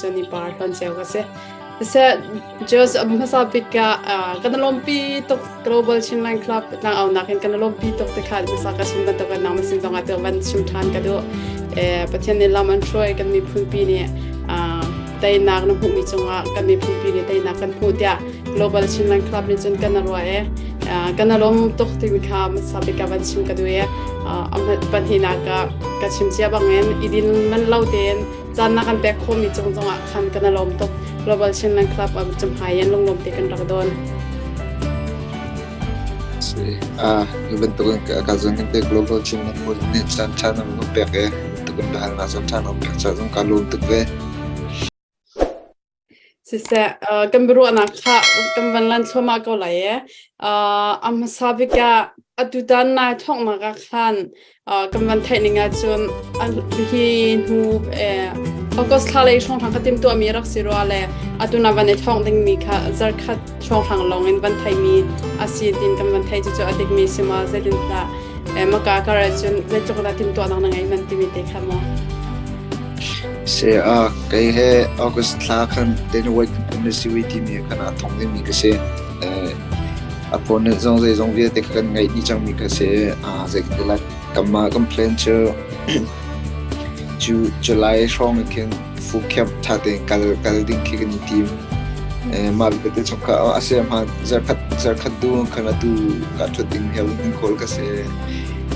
cun i par hlon cio ka si. Siseh, Jos hmasa bik ah kan lawmpi tuk Global Chinland Club tlang aunak in kan lawmpi tuk te kha hmasa ka chim bantuk in nangmah sin zongah tu van chim ṭhan ka duh. Pathian nih lam an hruai kan miphunpi nih teinak na hmuhmi cungah kan miphunpi nih teinak kan hmuh tiah Global Chinland Club nih cun kan ruah i kan lawm tuk timi kha hmasa bik ah van chim ka duh i pahnihnak ah ka chim cia bangin i din man lo tein caan na kan pek khawhmi cung zongah khan kan lawm tuk. Global Chinland Club cumhai in lunglawm te kan rak don. Si ah hi bantuk in ka zong hin te Global Chinland pawl nih caan ṭha na kan pek i bantuk in biahalnak caan ṭha na kan pek caah zong kaa lawm tuk ve. Siseh, kan biaruahnak kha kan van lan thluahmah ko lai e. A hmasa bik ah atutan nai thawknak ah khan kan van theih ning ahcun hi hnu August thla lei hrawnghrang ka timhtuahmi rak si rua le atu na van i thawng dingmi kha zarkhat hrawnghrang lawng in van theimi a si tin kan van theih cucu a dikmi si ma zeitin dah maka kar ahcun zeitluk dah timhtuahnak na ngei man timi te kha maw? Si a kei he August thla khan Dana White University timi khan a thong dingmi ka si. Opponent zong zeizong vialte kha kan ngeih dih cangmi kha si. Zeitintiah kanmah kan plan cu cu July hrawng in khin full camp ṭha tein kal kal ding khi kan i tim. Mah vialte chung kha a si hmaan zarkhat zarkhat du khan atu ka ṭhut ding he in kawl ka si.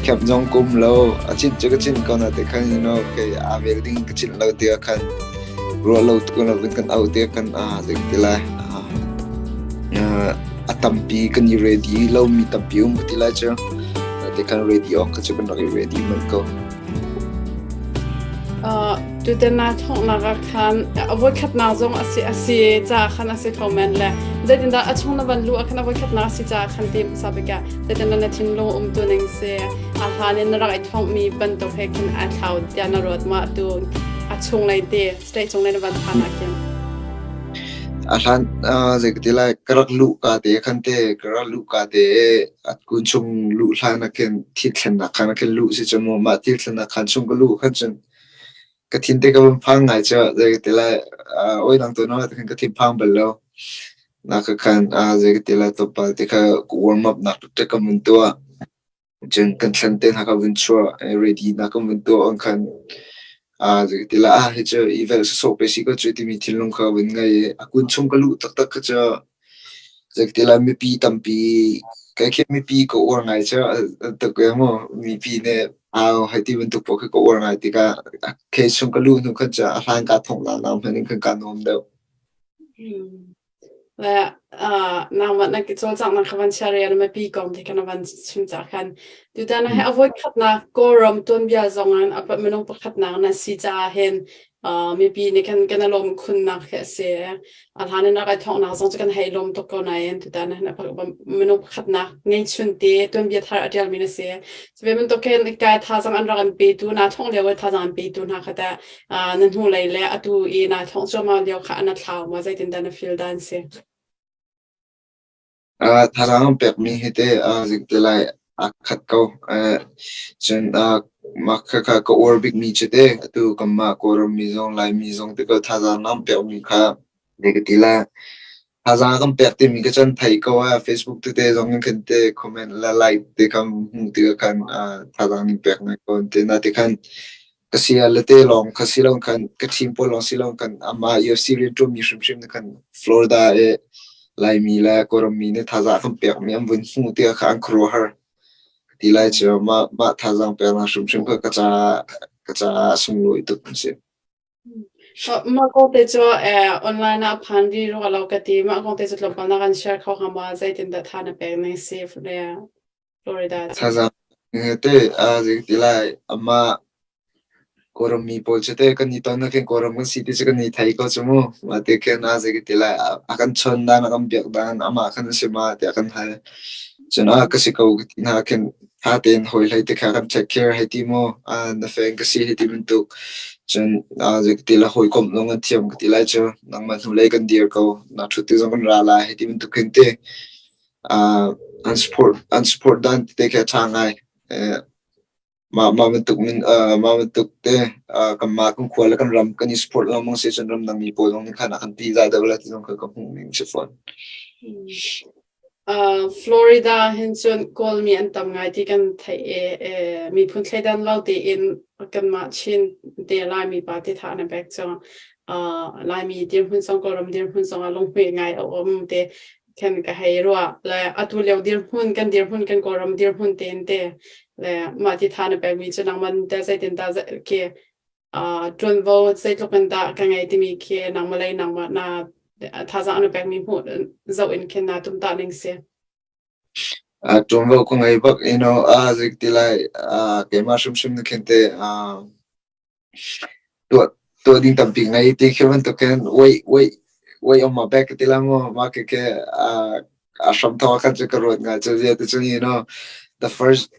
Camp zong ka um lo. A cinh cu ka cinh ko na te khan you know kei aa vel ding ka cinh lo tiah khan ruah lo tuk in kan auh tiah khan zei lai. A tampi kan i ready lomi tampi um ka ti lai cu. Te khan ready awk kha cu kan rak i ready manh ko. Tutan na thawknak ah khan a voikhatnak zong a si a si caah khan a si kho men le zeitindah a chung na van luh ah khan a voikhatnak a si caah khan ti hmasa bik ah zeitindah na thinlung umtu ning si a hlan in na rak i thonghmi bantuk he khin aa thlau tiah na ruat ma tu a chung lei te state chung lei na van phan ah khin A hlan zei ka ti lai ka rak luh ka te khan te ka rak luh ka te a kun chung luh hlan ah khin thil thlennak khan ah khin luh si cu mu mah thil thlennak khan chung ka luh khan cun ka thin te ka van phang ngai cu zei ka ti lai oi dang tu no khan ka thin phang bal lo na ka khan zei ka ti lai tlawmpal te kha warm up nak te ka mun tuah. Cun kan thlen te hna kha vun chuah ready na kan vun tuah on khan ti la ah hi cu i velh sawsawh pe si ko cu timi thinlung kha vun ngei i a kun chung ka luh taktak kha cu ti la mipi tampi kai khi mipi ka uar ngai cu tuk e mu mipi nih au hei ti bantuk paoh khi ka uar ngai tikah case chung ka luh hnu khan cu a hlan ka thongh la na hman in khan ka nuam deuh. Le nangmah na cawlcanghnak kha van share na mipi kong te kha na van chim cah khan tutan ah a voi khatnak Kawlram tuanbia zong in a minung pakhatnak na si caah hin mipi nih khan kan i lawm khunnak khi a si. A hlan in rak i thawknak zong cu kan hei lawm tuk ko nain tutan ah hin minung pakhatnak ngeihchun te tuanbia thar a ṭialmi na si. Cu ve bantuk khin kai thazaang an rak in petu na thawng lio i thazaang an petu hna kha teh na hnulei le atu i naa thongh cuahmah lio kha na thlau maw zeitindah na feel dan si? Thazaang an pekmi hi te zingte lai aa khat ko. Cun mah khakha ka uar bikmi cu te atu kanmah Kawlram mi zong Laimi zong te ko thazaang an pekmi kha zei ka ti lai. Thazaang a kan pek timi ka can thei ko ah Facebook tete zong in khan te comment le like te khan hmuh tikah khan thazaang ning pek ngai ko te na te khan ka sia le te lawng kha si lo khan ka team pawl lawng si lo khan amah UFC rianṭuan mi hrimhrim na khan Florida i Laimi le Kawlram mi nih thazaang kan pek mi an vun hmuh tikah kha an khuaruahhar ti lai cu mah mah thazaang peknak hrimhrim kha ka caah ka caah a sunglawi tuk an si. Mah kong te cu online ah phan rih rua lo ka ti. Mah kong te cu tlawmpal na kan share kho hnga maw? Zeitindah tha na pek ning si Florida cu? Thazaang te zei ti lai amah Kawlram mi pawl cu teh kan i ton ah khin Kawlram kan si ti cu kan i thei ko cu mu. Mah ti khin a zei ti lai a kan chawn dan a kan biak dan amah khan a si ma tiah kan hal. Cun a ka si ko ka ti hna khin ṭha tein hawi hlei te kha kan take care hei ti mu. Na feng ka si hei ti bantuk. Cun zei ka ti lai hawikomh zong an thiam ka ti lai cu. Nangmah hnulei kan dir ko. Na ṭhut ti zong kan ra lai hei ti bantuk khin ti. An support an support dan tete khi a ṭha ngai. Mah mah bantuk min mah bantuk te kanmah kan khua le kan ram kan i support lengmang si cun ramdang mi pawl zong nih khan a kan ti za deuh la ti zong kha ka hmuh ning si fawn. Florida hin cun Kawlmi an tam ngai ti kan theih i miphun thleidan lo tein kanmah Chin te Laimi pa ti tha na pek cu Laimi dirhmun zong Kawlram dirhmun zong ah lunghmuih ngai a um te khan ka hei ruah le atu lio dirhmun kan dirhmun kan Kawlram dirhmun tein te le mah ti tha na pekmi cu nangman te zeitin dah khi ṭuanvo zeitluk in dah ka ngei timi khi nangmah lei nangmah na thazaang na pekmi hmuh zoh in khin naa tumtah ning si. Ṭuanvo ka ngei bak zik ti lai keimah hrimhrim na khin te tuah tuah ding tampi ngei ti khi bantuk khin wait wait wait on my back ti la mu mah khi khi a hram thawk khan cu ka ruat ngai cu zia ti cun the first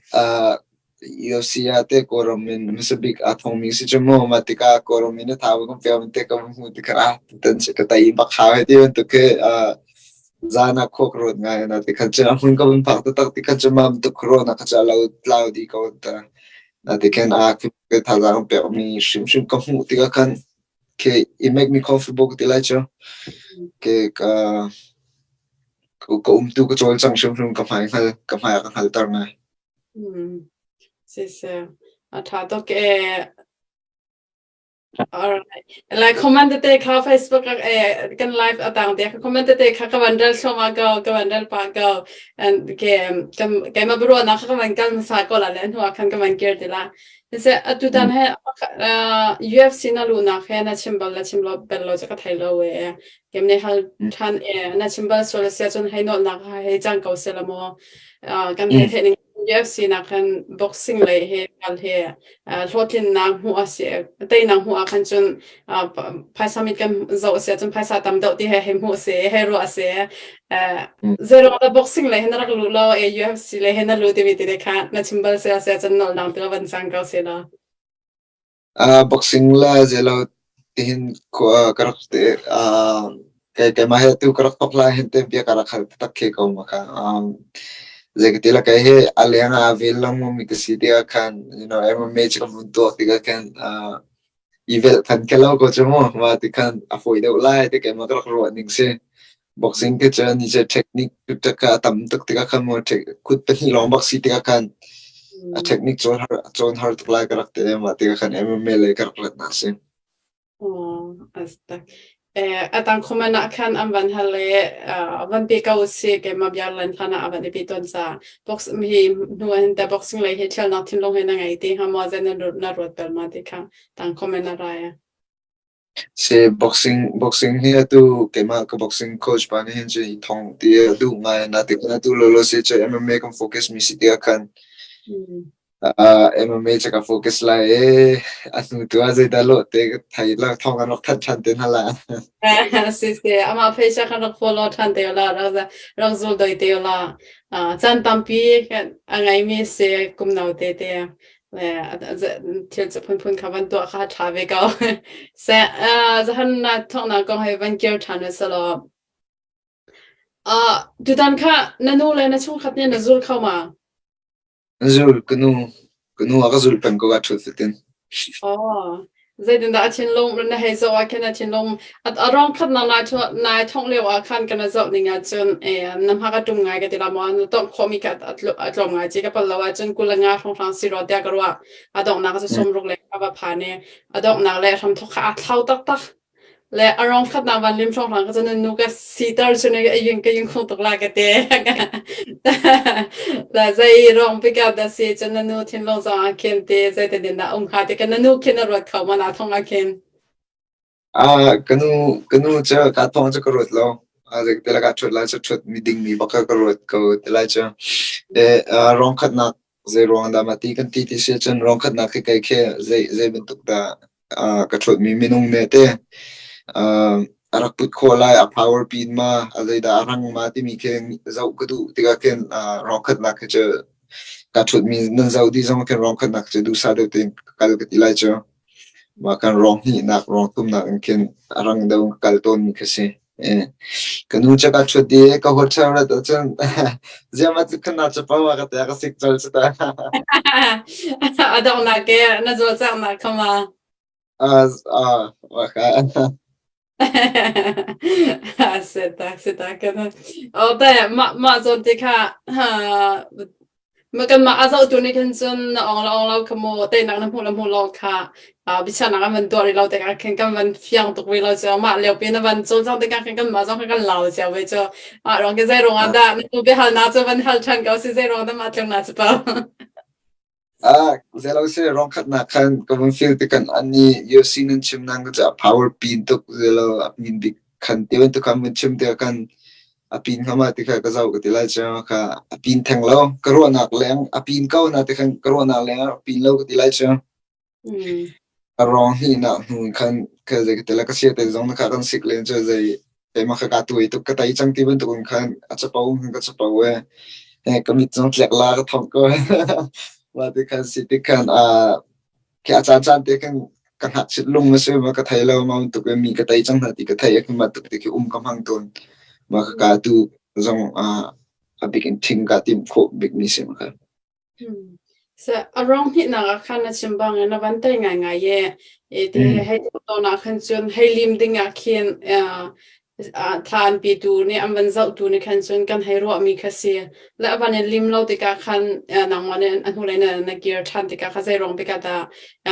UFC ah te Kawlram in hmasa bik aa thongmi si cu mu mah tikah Kawlram in a thau kan pek te ka hmu tikah ah tutan cu ka tei bak hau ti bantuk khi zan ah khua ka ruat ngai na ti khan cun a hmun ka vun phak taktak ti khan cun mah bantuk khuaruahnak kha cu a lo tlau dih ko ta na ti khan a ka thazaang pekmi hrimhrim ka hmuh tikah khan ke it make me comfortable ka ti lai cu ke ka ka umtu ka cawlcang hrimhrim ka hmai hngal ka hmai a ka hngalter ngai. Si si. A ṭha tuk ee. Alright. Like comment tete kha Facebook ah kan live a tang te kha comment tete kha ka van rel thluahmah ko ka van rel pah ko and ke kan keimah biaruahnak kha ka van kal hmasa ko la le hnu ah khan ka van kir ti la. Siseh atutan he UFC na luhnak he na chim bal na chim lo bel lo cu ka thei lo ee. Kem ne hal ṭhan ee na chim bal sual a si ahcun hei nawlnak ha hei cang ko seh la maw. Kan hei theih ning UFC nak khan boxing lei he kal he hlawhtlinnak hmuh a si teinak hmuh ah khan cun phaisa mit kan zoh a si ahcun phaisa tam deuh ti he hei hmuh a si hei ruah a si. Zeirong dah boxing lei he na rak luh lo e UFC lei he na luh timi ti te kha na chim bal se a si ahcun nawlnak tu van cang ko seh law. Boxing le zeilo tihin khua ka rak te keimah he tu ka rak thawk lai hin te bia ka rak hal taktak khi ko ma kha. Zei ka ti la kei hi a leng ah aa vel lengmang mi ka si tikah khan MMA cu ka vun tuak tikah khan i velh than khe lo ko cu mu. Mah ti khan a fawi deuh lai ti keimah ka rak ruah ning si. Boxing khi cu ni cu technique kha a tam tuk tikah khan mu kut pahnih lawng bak si tikah khan a technique cawn har cawn har tuk lai ka rak ti mah tikah khan MMA lei ka rak rat nak si. Atang comment ah khan an van hal le van pe ko si keimah bia lan hlan ah a van i pe tawn ca box hi hnu an te boxing lei hi thialnak thinlung he na ngei ti hnga maw zen na ruat bel ma ti kha tang comment a rai. Si boxing boxing hi atu keimah ka boxing coach pa nih hin cun i thong ti a duh ngai natin atu lawlaw si cu MMA kan focus mi si tikah khan MMA cu ka focus lai i a hnu tu ah zeidah lawh te ka thei lo thong kan rak thanh ṭhan te hna la. Si si amah pheisa kan rak follow ṭhan te la rak rak zul doi te la caan tampi a ngeimi si kum no te te thil cu phunphun kha van tuah kha ṭha ve ko. Seh, zahan na thawknak kong he van kir ṭhan u selaw. Tutan kha na nu le na chungkhat nih na zul kho ma? Zul, ka nu, ka nu a ka zul peng ko ka ṭhut fatin. Oh, Zeitindah a thinlung na hei zoh ah khin a thinlung a rong khat na nai nai thongh lio ah khan kana zoh ning ah cun na hma ka tum ngai ka ti la maw na tongh khawhmi kha a tlawm ngai ci ka pal lo ahcun kul nga hrawnghrang si rua tiah ka ruah a donghnak cu 60 le ka va phan i a donghnak le hramthok kha a thlau taktak Le a rong khatnak van lim hrawnghrang ka cun nu ka sitar cun a yung ka yung khung tuk la ka te. La zei rong pick up da si cun na nu thinlung zong ah khin te zei te din dah um kha te ka na nu khin na ruat kho ma na thong ah khin. Ah ka nu ka nu cu ka thong cu ka ruat lo. A zei te la ka thut lai cu thut mi ding mi bak ka ruat ko te lai cu. E rong khatnak zei ruang dah mah ti kan ti ti si cun rong khatnak khi kei khi zei zei bantuk dah ka ṭhutmi minung nih te a rak put khawh lai, a power pin ma, a zeidah a rang ma timi khi zoh ka duh tikah khin rong khatnak khi cu ka ṭhutmi nan zoh dih zong khin rong khatnak cu duhsah deuh tein ka kal ka ti lai cu. Mah kan rong hnihnak, rong thumnak in khin a rang deuh in ka kal tawnmi khi si. Ka nu cu ka ṭhut i ka hotel rat ahcun ziah mah tluk khan naa capo a ka ti a ka sik colh cu ta. A donghnak ke na cawlcanghnak kha ma? Ah, ka. Si tak kan. Oh, te mah mah zawn te kha ma kan mah a zohtu nih khan cun na ong lo ong lo kha mu teinak na hmuh le hmuh lo kha biachahnak an van tuah rih lo tikah khin kan van fiang tuk rih lo cu mah lio pi na van cawlcangh tikah khin kan mah zong kha kan lau cio ve cu mah ruang khi zei ruang ah dah na tu biahalnak cu van hal ṭhan ko si zei ruang dah mah tlung na cu pau. Ah, zeilo si rong khatnak khan ka vun feel tikhan ani UFC nan chim nang ka ca power pin tuk zelo a pin bik khan te bantuk khan vun chim te khan a pin ngama ti kha ka zau ka ti lai cu kha a pin theng lo ka ruahnak leng a pin ko na te khan ka ruahnak leng a pin lo ka ti lai cu. A rawng hnihnak hnu in khan ka zei ka ti le ka sia te zong na kha kan sik len cu zei keimah kha kaa tuai tuk ka tei cang ti bantuk in khan a capo in ka capo e ka mit zong tlek la ka thong ko mah ti khan si ti khan a khi a caan caan te khan ka ngakchit lung a si ma ka thei lo ma tuk mi ka tei cang hna ti ka thei e mah tuk ti khi um ka hmang tawn ma ka ka tu zong a bik in thing ka tim khawh bik mi si ma kha. A ruang hnihnak ah khan na chim bangin na van tei ngaingai i i ti hei tawn ah khan cun hei lim ding ah khin tha an pitu nih an van zohtu nih khan cun kan hei ruahmi kha si. Le a van in lim lo tikah khan nangmah nih a hnulei na na kir ṭhan tikah kha zei ruang bik ah dah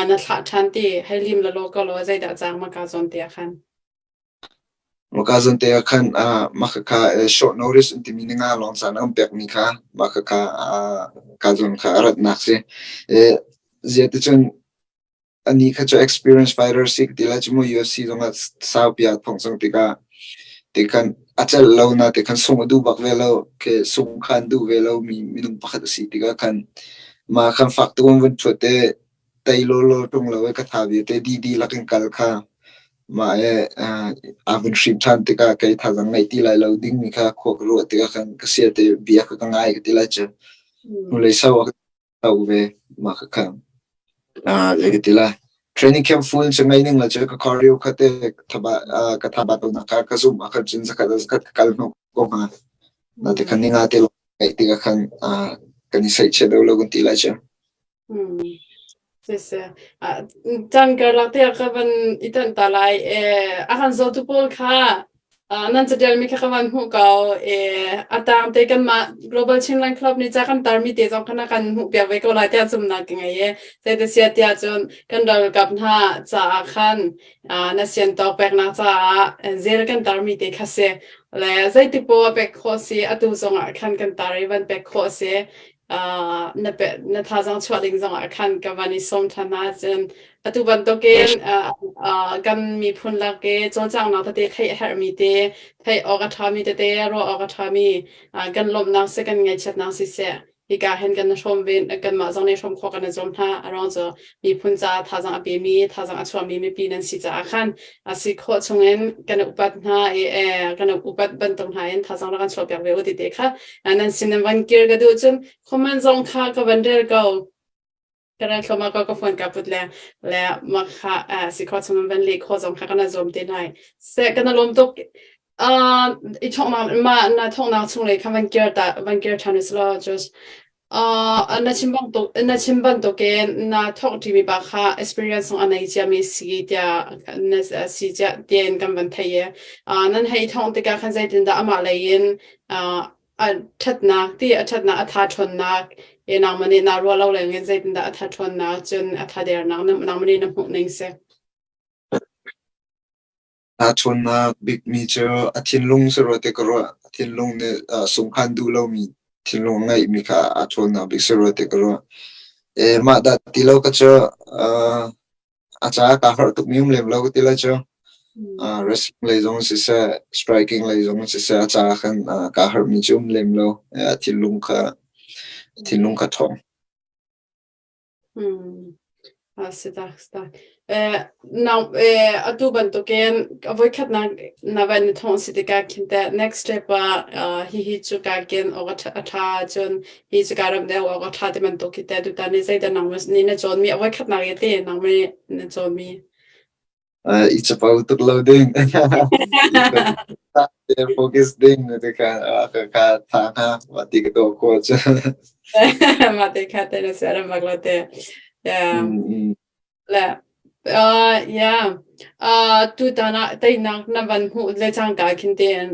na thlah ṭhan ti hei lim lawlaw ko law zeidah cang maka zawn te ah khan. Maka zawn te ah khan mah khakha short notice an timi ninga lawng caan an pekmi kha mah khakha ka zawn kha a ratnak si. Zia ticun ani kha cu experience fighter si ka ti lai cu mu UFC zong ah saupi aa thong cang tikah tikhan a celh lo na tikhan sung a duh bak ve lo ke sung khan duh ve lo mi minung pakhat a si tikah khan ma khan fak tuk an vun ṭhuat te tei lawlaw ṭung lo i ka tha vialte dihlak in kal kha mah i aa vun hrim ṭhan tikah kei thazaang ngeih ti lai lo dingmi kha khua ka ruah tikah khan ka sia te bia kha ka ngai ka ti lai cu. Hnulei sau ah ka to ve mah kha khan. Zei ka ti lai. Training camp full cu ngei ning la cu ka cardio kha te thaba ka thaba to nak kha ka zum ah khan cun zakhat zakhat ka kal hnu ko hnga. Na te khan ninga te ngeih tikah khan kan i saihchiat deuh lo kan ti lai cu. Siseh, caan karlak te ah ka van i tanh ta lai. A kan zotu pawl kha nan catialmi kha ka van hmuh ko. A tang te kanmah Global Chinland Club nih ca kan tarmi te zong kha na kan hmuh piak ve ko lai tiah zumhnak ka ngei i zeitisia tiah cun kan ralkap hna caah khan na siantawk peknak caah zel kan tarmi te kha si. Le zeiti poah pek khawh si atu zongah khan kan tar i van pek khawh si. Na pe na thazaang chuah ding zongah khan ka van i sawm ṭhan hna cun atu bantukin kan miphun lak i cawlcanghnak tete theih a herhmi te theih awk a ṭhami tete ruah awk a ṭhami kan lawmhnak sih kan ngaihchiatnak siseh hika hin kan hrawm ve kanmah zong nih hrawm khawh kan i zuam hna a ruang cu miphun caah thazaang a pemi thazaang a chuahmi mipi nan si caah khan a si khawh chungin kan upat hna i kan upat bantuk hna in thazaang rak kan chuahpiak ve u ti te kha nan sin in van kir ka duh cun comment zong kha ka van rel ko ka rel thloma ko ka phone ka put le le ma kha si kho chung van le kho zong kha kana zuam te nai se kana lom tuk i thongnak ma na thongnak chung le kha van kir ta van kir than is lo just na chim bantuk na chim bantukin na thawk ṭimi pa kha experience zong a nei ciami si tiah na si ciah tiin kan van theih i nan hei thawng tikah khan zeitindah amah lei in a ṭhatnak ti a ṭhatnak a tha ṭhawnnak i nangmah nih naa ruah lo lengin zeitindah a tha ṭhawnnak cun a tha dernak nangmah nih na hmuh ning si. Aa ṭhawnnak bikmi cu a thinlung si rua ti ka ruah. A thinlung nih sungkhan duh lomi thinlung a ngeihmi kha aa ṭhawnnak bik si rua ti ka ruah. Mah dah ti lo ka cu a caah kaa harh tukmi um lem lo ka ti lai cu. Wrestling lei zong siseh, striking lei zong siseh a caah khan kaa harhmi cu um lem lo. A thinlung kha a thinlung kha ṭhawng. Si tak, si tak. Atu bantukin a voikhatnak na van i thawng si tikah khin teh next step ah hihi cu ka ken awk a ṭha cun hi cu ka ramh deuh awk a ṭha ti bantuk khi teh tutan ni zeidah nangmah nih na cawnmi a voikhatnak i te nangmah nih na cawnmi? I capo tuk lo ding. Focus ding ti kha ka ka tha hnga mah ti ka tuah khawh cu. Mah te kha te na siaram bak lo te. Yeah. Le yeah. Tutan ah teinak na van hmuh le cangka khin tein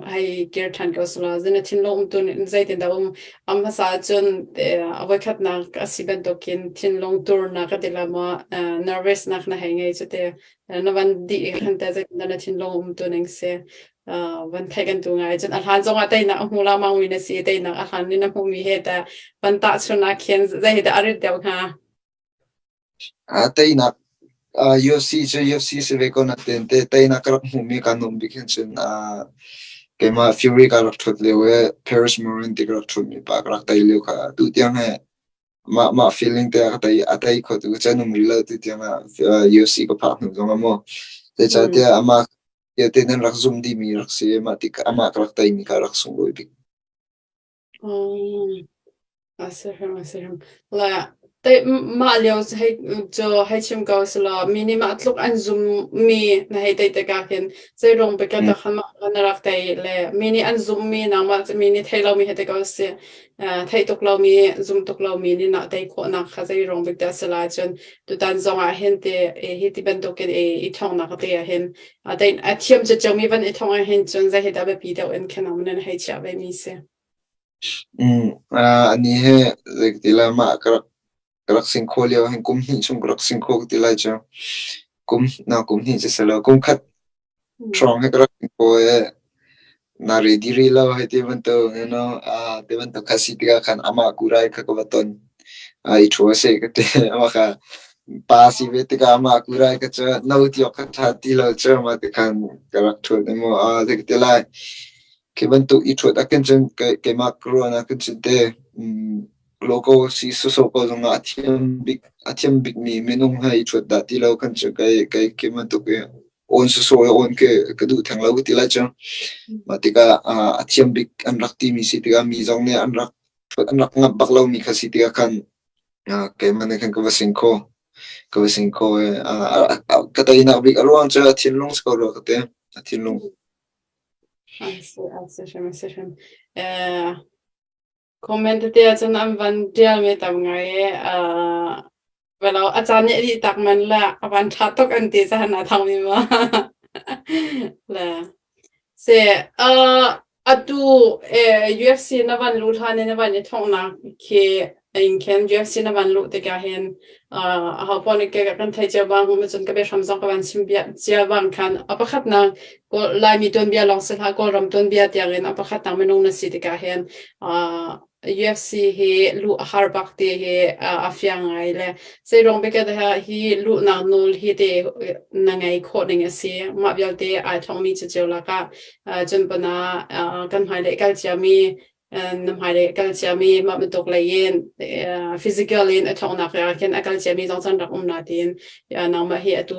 hei kir ṭhan ko selaw zan na thinlung um tu nih zeitindah um a hmasa cun a voikhatnak a si bantukin thinlung turnak ka ti la maw nervous nak na hei ngei cu te na van dih khan te zeitindah na thinlung um tu ning si van theih kan tu ngai cun a hlan zongah teinak a hmu lengmang mi na si teinak a hlan ni na hmuh mi he ta van tahchun ah khin zei dah a rit deuh hnga? Teinak UFC cu UFC si ve ko natin te teinak ka rak hmuhmi kaa nuam bik hin cun keimah Fury ka rak ṭhut lio i Paris Morin ti ka rak ṭhutmi pa ka rak tei lio kha tutiang he mah mah feeling te a ka tei a tei kho tu can um rih lo tutiang ah UFC ka phak hnu zong ah maw zeicahtiah amah te nan rak zumh dihmi rak si i mah tik amah ka rak teimi kha rak sunglawi bik. A si hrim, a si hrim. Le te mah lio hei cu hei chim ko selaw mi nih mah tluk an zum mi na hei tei tikah khin zeiruang bik ah dah khan mah kha na rak tei le mi nih an zumh mi nangmah cu mi nih theih lomi he ti ko si. Theih tuk lomi, zum tuk lomi nih na tei khawhnak kha zeiruang bik dah a si lai cun tutan zong ah hin ti hi ti bantukin i i thonghnak te ah hin a tei a thiam ciocio mi van i thong ah hin cun zei hi dah biapi deuh in khin nan hei chiah ve mi si. Ani he zei ka ti lai mah ka rak sing kho lio hin kum hnih chung ka rak sing kho ka ti lai cu. Kum na kum hnih cu si lo kum khat hrawng he ka rak sing kho i na ready rih lo hei ti bantuk you know ti bantuk kha si tikah khan amah kurai kha ka va ton. I ṭhu a si ka ti. Amah kha pa si ve tikah amah kurai kha cu no ti awk kha ṭha ti lo cu mah ti khan ka rak ṭhut i mu zei ka ti lai. Khi bantuk i ṭhuat ahkhin cun keimah ka ruahnak khin cun te logo si sawsawh ko zongah a thiam bikmi minung he i ṭhuat dah ti lo khan cu kei kei khi bantuk i awn sawsawh i awn khi ka duh theng lo ka ti lai cu. Mah tikah a thiam bik an rak timi si tikah mi zong nih an rak an rak ngamh bak lomi kha si tikah khan keimah nih khan ka va sing kho. Ka va sing kho i ka teinak bik a ruang cu a thinlung si ko rua ka ti. A thinlung. A si hrim, a si hrim. Comment tete ahcun an van ṭialmi tam ngai i velo a caan nih a dih tak man le a van ṭha tuk an ti cahan a thangmi ma. Le si atu UFC na van luh hlan i na van i thonghnak khi in khin UFC na van luh tikah hin aho paoh nih kan theih cio bang cun ka biahram zong ka van chim cia bang khan a pakhatnak Laimi tuanbia lawng si hlah Kawlram tuanbia tiangin a pakhatnak minung na si tikah hin UFC hi luh a har bak ti hi a fiang ngai le zeiruang bik ah hi luhnak nawl hi te na ngei khawh ning a si mah vialte ai thongmi cu lakah cun pana kan hmailei kal ciami na hmailei kal ciami mah bantuk lei in physical in a thawknak ah khin a kal ciami zong cun rak um na tiin nangmah hi atu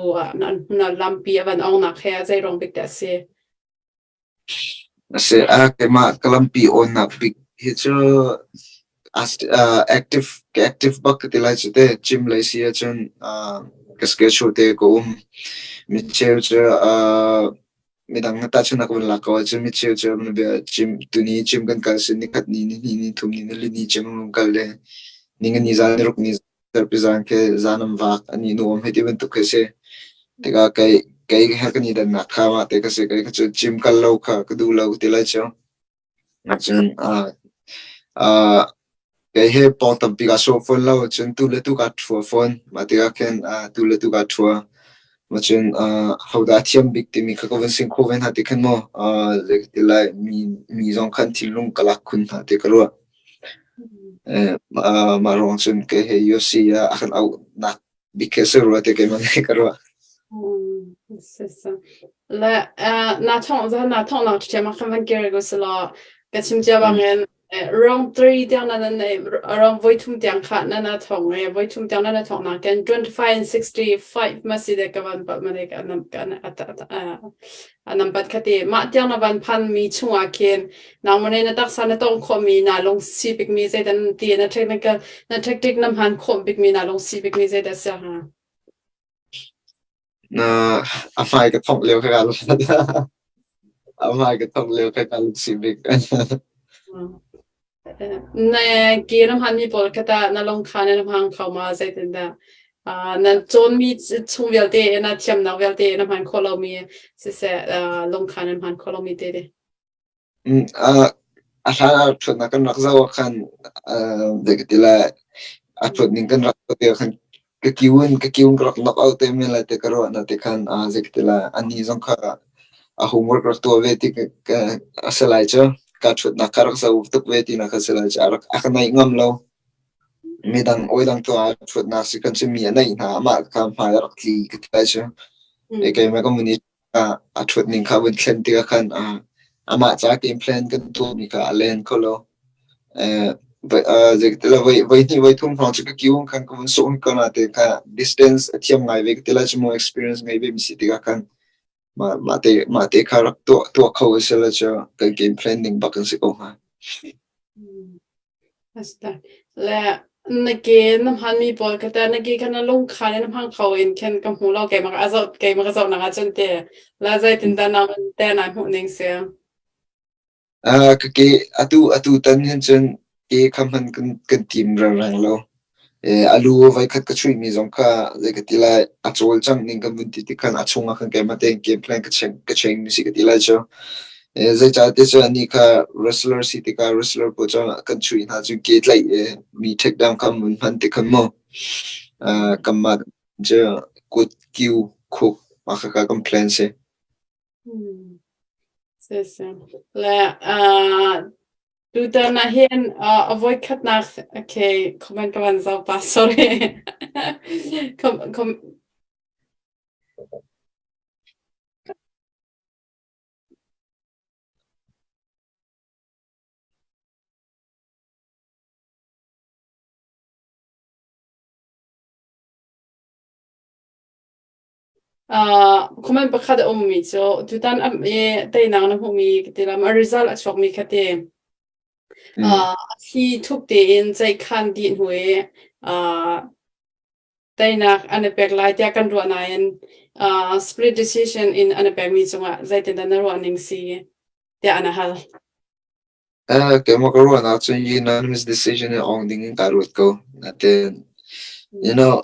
na lampi a van ongnak he zeiruang bik dah a si? A si a keimah ka lampi awnnak bik hi cu active ka active bak ka ti lai cu te gym lei si ahcun ka schedule te ka um mi cheu cu midang na tahchunhnak van lak ko ahcun micheu cu an bia gym tuni gym kan kal si nikhat ni ni hnih ni thum ni nili ni gym an kal le ninga ni zan ni ruk ni zarhpi zan khi zan an vak ani nuam hei ti bantuk khi si tikah kei kei he kan i dannak kha mah te ka si kei kha cu gym kal lo kha ka duh lo ti lai cu Cun kei hi pawng tampi kaa sawh fawn lo. Cun tu le tu kaa ṭhua fawn. Mah tikah khin tu le tu kaa ṭhua. Cun hodah a thiam bik timi kha ka vun sing khawh ve hna ti khin maw zei ka ti lai mi zong khan thinlung ka lak khun hna ti ka ruah. Mah ruang cun kei hi UFC ah a kan auhnak bik khi a si rua ti keimah nih ka ruah. Le na thong za na thong nak ṭhiam ah khan van kir ko selaw ka chim cia bangin round 3 tiang na nan round voi thum tiang kha na na thong e voi thum tiang na na thong na kan 25 and 65 ma si de ka van pa ma de ka nam ka nam pat khati ma tiang na van phan mi chungah khin nangmah nih na taksa na tawng khawhmi naa lungsi bikmi zeidah na ti na technical na tactic na hman khawh bikmi naa lungsi bikmi zeidah a si hnga? Na a hmai ka thongh lio kha kaa A hmai ka thok lio kha ka lungsi bik. Na ke na hmanmi pawl kha tah na lung kha na hmang kho ma zeitindah? Na cawnmi chung vialte na thiamnak vialte na hman khawh lomi siseh lung kha na hman khawh lomi te te. A hlan ah ṭhutnak kan rak zoh ah khan zei ka ti lai a ṭhut ning kan rak zoh tikah khan ka kiu in ka kiu in ka rak knock out te men lai ti ka ruah na ti khan zei ka ti lai anih zong kha a homework rak tuah ve ti a si lai cu ka ṭhutnak kha rak zoh tuk ve tinak a si lai cu a rak a ka naih ngam lo. Midang oi-dang tuah ah ṭhutnak si kan cu mi a naih hna amah kha hmai a rak tli ka ti lai cu. Keimah ka mun i a ṭhut ning kha vun thlen tikah khan amah ca game plan kan tuahmi kha a len kho lo. Voi hnih voi thum hrawng cu ka kiu khan ka vun suk ko na te kha distance a thiam ngai ve ka ti lai cu mu experience ngei ve mi si tikah khan mah te mah te kha rak tuah tuah kho a si lo cu kan game plan ning bak an si ko hnga. Le na ke na hmanmi pawl kha teh na ke kha na lungkhan in na hmang kho in khin ka hmu lo keimah a zoh keimah ka zohnak ahcun ti le zeitindah na te naa hmuh ning si? Ka ke atu atu tan hin cun ke kha hman kan kan tim reng lo. A lu voikhat ka chuihmi zong kha zei ka ti lai a cawlcangh ning kan vun ti tik khan a chung ah khan keimah tein game plan ka cheng ka cheng mi si ka ti lai cu. Zeicahtiah cun anih kha wrestler si tikah wrestler pawl cu kan chuih hna cu ke tlaih i mi takedown kha mun hman ti khan mu kanmah cu kut kiu khuk mah khakha kan plan si. Le tutan ah hin a voikhatnak okay comment ka van zoh pa sorry. Com com Comment pakhat a ummi cu tutan i teinak na hmuhmi ka ti lam a result a chuakmi kha ti. Thli thuk tein ceihkhan dih hnu i teinak an i pek lai tiah kan ruah nain split decision in an i pekmi cungah zeitindah na ruah ning si tiah an hal. Keimah ka ruahnak cun unanimous decision in awng ding in kaa ruat ko. Natin, you know,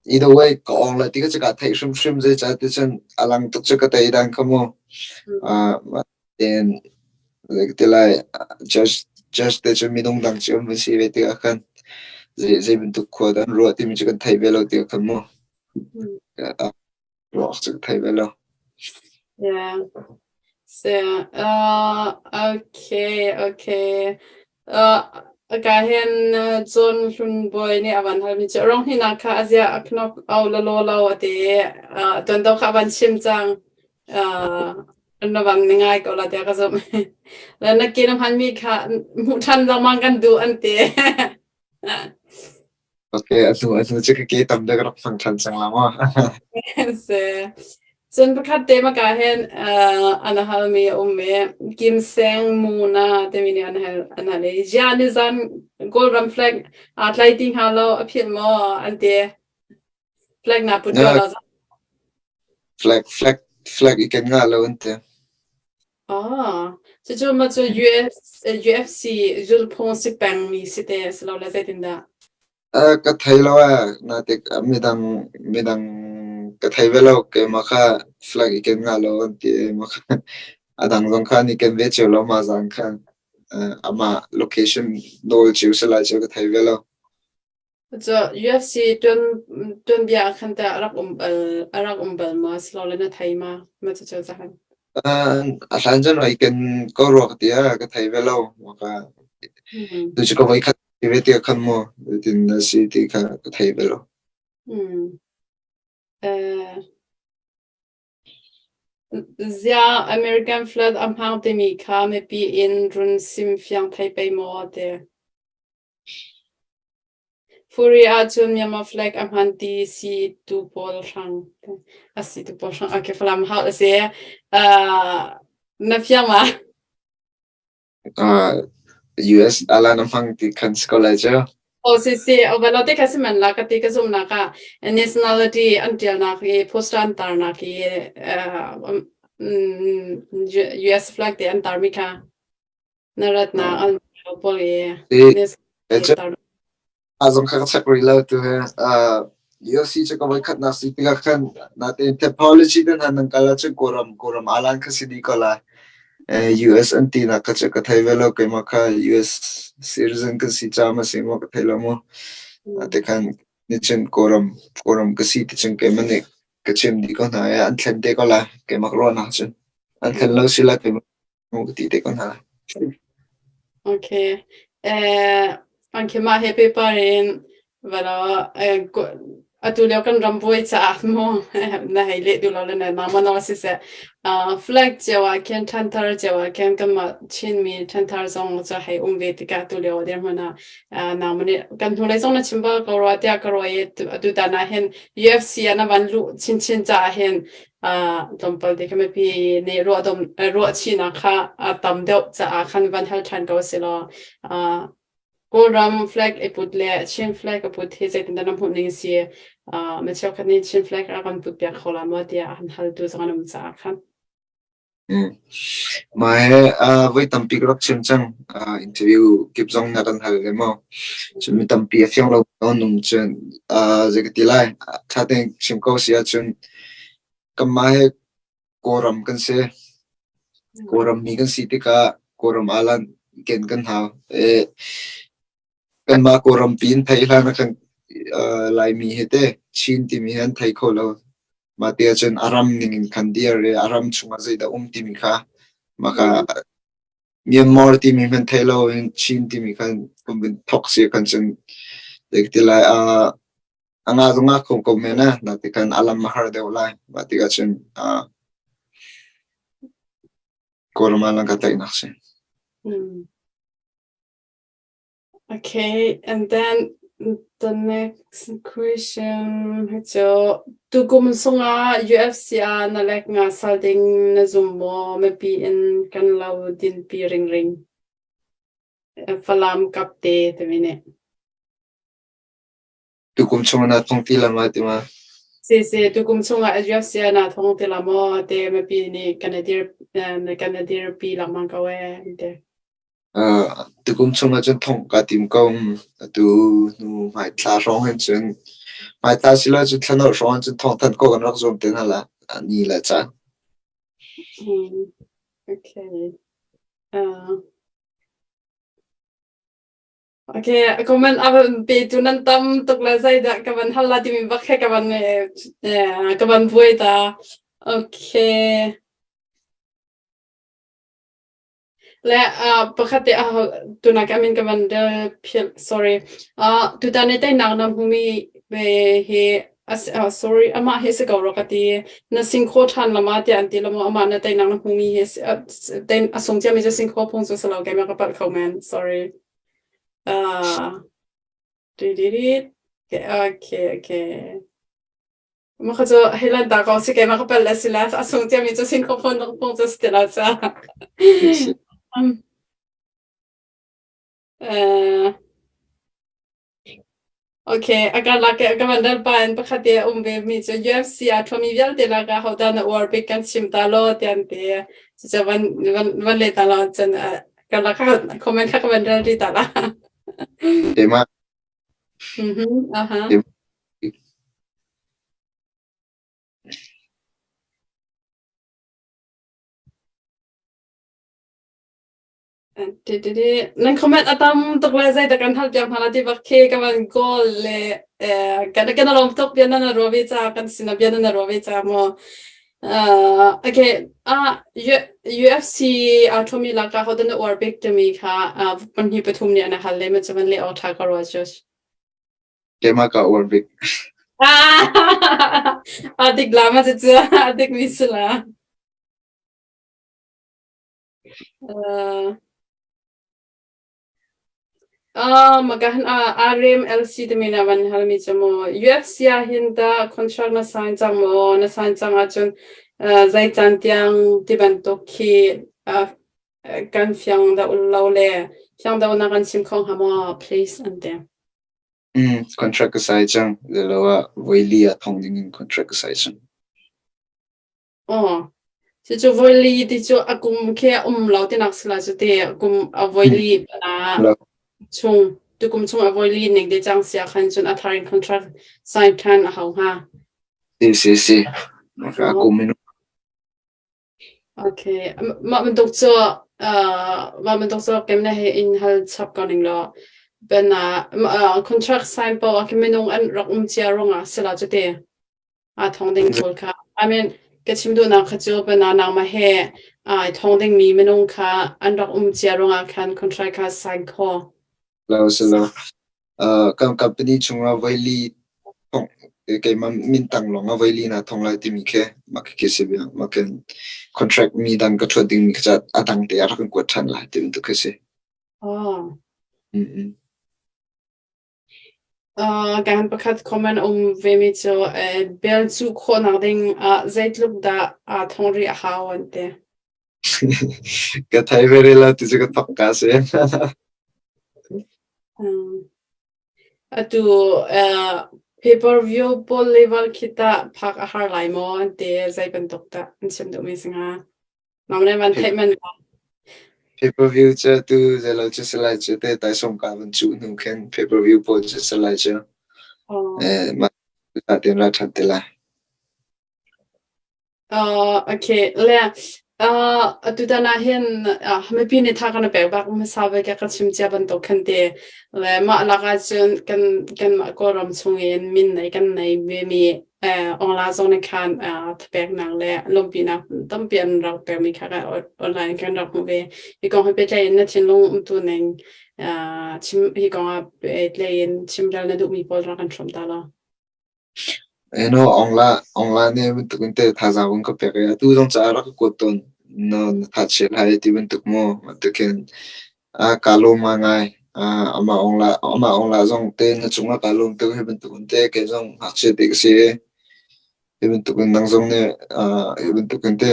either way, ka awng lai ti ka cu kaa theih hrimhrim zeicah ti cun a lang tuk cu ka tei dan kha mu. Then, zei ka ti lai, judge, judge te cu minung dang cio an si ve tikah khan zei, zei bantuk khua dah an ruah timi cu kan thei ve lo tikah khan mu. Ruah cu ka thei ve lo. Yeah. So, okay, okay. Ka hin John Hlun Bawi nih a van halmi cu rong hninak kha a zia a knock au la law lo a ti. Tuan do kha a van chim cang. Na van ngai ko la tiah ka zumh. Le na ke na hmanmi kha hmuh ṭhan lengmang kan duh an ti. Okay, atu atu cu ka ke tam deuh ka rak hmang ṭhan cang la maw? Si. Cun pakhat te maka hin an halmi a um i Kim Seng Muna timi nih an hal an hal i ziah nizan Kawlram flag aa tlai ti hnga lo a philh maw an ti. Flag na put lo Flag flag flag i ken nga lo an ti. Ah, cucu ma cu US UFC zulphung si pengmi si te si lo le zeitindah? Ka thei lo ee. Natik midang midang ka thei ve lo. Keimah kha flag i ken nga lo an ti i mah kha a dang zong kha an i ken ve cio lo mah zan khan. Amah location nawl cio si lai cu ka thei ve lo. Cu UFC tuanbia ah khan tah a rak um bal a rak um bal maw silole na thei ma? Ma cucu cahan. A hlan cun i ken ko rua ka ti ah ka thei ve lo. Maka tu cu ka voi khat ve ti khan mu tin na si ti kha ka thei ve lo. Ziah American flag a hmang timi kha mipi in run sim fiang thei pei maw ti. Furi ahcun Myanmar flag a hman ti si tu pawl hrang a si tu pawl hrang okay Falam hau a si. Na fiang ma? US ala na hmang ti khan si ko lai cu. Oh si si o te kha si man la ka ti ka zum nak ah nationality an tial nak i poster an tar nak i. US flag te an tarmi kha na ratnak an pawl i tar A zong kha ka check rih lo tu he. UFC cu ka voikhatnak si tikah khan natein topology te hna nan kal ahcun Kawlram Kawlram alan kha si dih ko lai. US an tinak kha cu ka thei ve lo keimah kha US citizen kan si caah ma si maw ka thei lo mu. Te khan nicun Kawlram Kawlram ka si ti cun keimah nih ka chim dih ko hna i an thlen te ko lai keimah ruahnak cun. An thlen lo si lai keimah ka ti te ko hna. Okay. Eh, an mah he paper in valo atu lio kan ram buai caah mu na hei leh duh lo le na nangmah nawl siseh flag cio ah khin ṭhanthar cio ah khin kanmah Chinmi ṭhanthar zong cu hei um ve tikah atu lio dirhmun ah nangmah nih kan hnulei zong na chim bal ko rua tiah ka ruah i atu tan ah hin UFC ah na van luh chinchin caah hin tlawmpal te kha mipi nih ruahchihnak kha a tam deuh caah khan van hal ṭhan ko si law Kawlram flag i put le Chin flag a put hi zeitindah na hmuh ning si? Mi cheukhat nih Chin flag a kan put piak kho la maw tiah an haltu zong an um caah khan. Mah he voi tampi ka rak chim cang. Interview kip zong na kan hal ve maw? Cun mi tampi a fiang lo nung cun zei ka ti lai? Ṭha tein chim ko si ahcun kanmah he Kawlram kan si. Kawlram mi kan si tikah Kawlram alan ken kan hau. Kanmah Kawlram pi in theih hlan ah khan Laimi hi teh Chin timi hi an thei kho lo. Mah ti ahcun a ram ning in khan dir i a ram chungah zeidah um timi kha mah kha Myanmar timi hmanh theih loin Chin timi khan kan thok si khan cun ti lai a nga zong a kho ko men ah na ti khan a lam a har deuh lai. Mah tikah cun Kawlram ah lang ka tlaihnak si. Okay, and then the next question hi cu tukum sungah UFC ah na lek nga sal ding na zum maw? Mipi in kan lo dinpi ringring. Falam kapte timi nih. Tukum chung na thong ti la ma ti ma? Si si tukum chungah UFC ah na thong ti la maw? Te mipi nih kan i dir kan i dirpi lengmang ko ee te. Tukum chung ahcun thongh kaa tim ko. Atu hnu hmaithla hrawng hin cun hmaithla silo cun thlanolh hrawng hin cun thawngthanh khawh kan rak zuam te hna la. Ni le caan. Okay. Okay, comment a petu nan tam tuk le zeidah ka van hal la timi bak he ka van ka van buai ta. Okay. Le pakhat te tunak ka min ka van rel philh sorry. Tutan i teinak na hmumi hi sorry amah hi si ko rua ka ti. Na singkhaw ṭhan lama tiah an ti lamaw amah na teinak na hmumi hi a sung ciami cu singkhaw phung cu si lo keimah ka palh kho men sorry. Okay okay. Mah cu hei lan ta ko si keimah ka palh a si la a sung ciami cu sin phone phung cu si ti lo ca. Okay, a ka lak ka van dal pa in pakhat te a um ve mi cu UFC a ṭhuami vialte lakah hodah na uar bik kan chim ta law tiah an ti. Cucu van van van le ta law cun ka lak comment kha ka van rel rih ta la. Keimah Aha. Nan comment a tam tuk le zeidah kan hal piak hna la ti bak khi ka van goal le kan kan lawm tuk bia nan ruah ve ca kan sin bia nan ruah ve ca maw okay ah UFC aa ṭhumi lakah hodah na uar bik timi kha pahnih pathum nih an hal le ma cu van leh awk ṭha ka ruah Josh. Keimah ka uar bik. A dik la ma cu a dik mi si la. Makahan RMLC timi na van halmi cu maw UFC ah hin tah contract na sign cang maw? Na sign cang ahcun zei caan tiang ti bantuk khi kan fiang deuh lo le fiang deuh na kan chim kho hnga maw? Please an ti. Contract ka sign cang. Zeilo ah voi li ah thong ding in contract ka sign cang. Aw. Cucu voili ti cu a kum khi a um lo tinak si lai cu ti kum a voili na chung tukum chung a voili ning te cang sia khan cun a thar in contract sign than a hau hnga. Si si si. A kum in Okay. Mah bantuk cu mah bantuk cu keimah he in hal chap ko ning law ben contract sign paoh ah khin minung an rak um cia ruangah si la cu ti. Aa thong ding pawl kha. I mean, ka chim duhnak kha cu bana nangmah he ai thong dingmi minung kha an rak um cia ruangah khan contract kha sign kho. Lo si lo. Kan company chungah voili thong keimah mintang lawng ah voili na thong lai timi khi mah khi si bia. Mah khin contract mi dang ka thuat dingmi kha a dang te a rak kan kuat ṭhan lai ti bantuk khi si. Oh. Mm-mm. Kan pakhat comment um vemi cu bel cuh khawhnak ding ah zeitluk dah aa thong rih a hau an ti. Ka thei ve rih lo ti cu ka thok ka si. Atu pay-per-view pawl level khi tah phak a har lai maw an ti zei bantuk dah an chim duhmi si hnga? Nang nih van theih men lo. Pay-per-view cu tu zeilo cu si lai cu te taisawm ka van cuh hnu khin pay-per-view pawl cu si lai cu. Oh. Mah tein ra ṭhan te lai. Okay. Le atutan ah hin mipi nih tha kan i pek bak hmasa bik ka chim cia bantuk khan ti le mah lakah cun kan kanmah Kawlram chung in min nei kan nei vemi Ongla zong nih khan thapeknak le lawmhpinak tampi an rak pekmi kha online kan rak hmuh ve. Hi kong he pehtlai in na thinlung umtu ning chim hi kong ah pehtlai in chimrel na duhmi pawl rak kan hrawm ta law. Eno ongla ongla nih bantuk in te thazaang vun ka pek i atu zong ca rak ka kuat tawn. Na na thachiat hai ti bantuk mu bantukin kaa lawm ngaingai. Amah ongla amah ongla zong te na cungah kaa lawm tuk hi bantuk in te kei zong ngakchia te ka si i hi bantuk in nang zong nih hi bantuk in te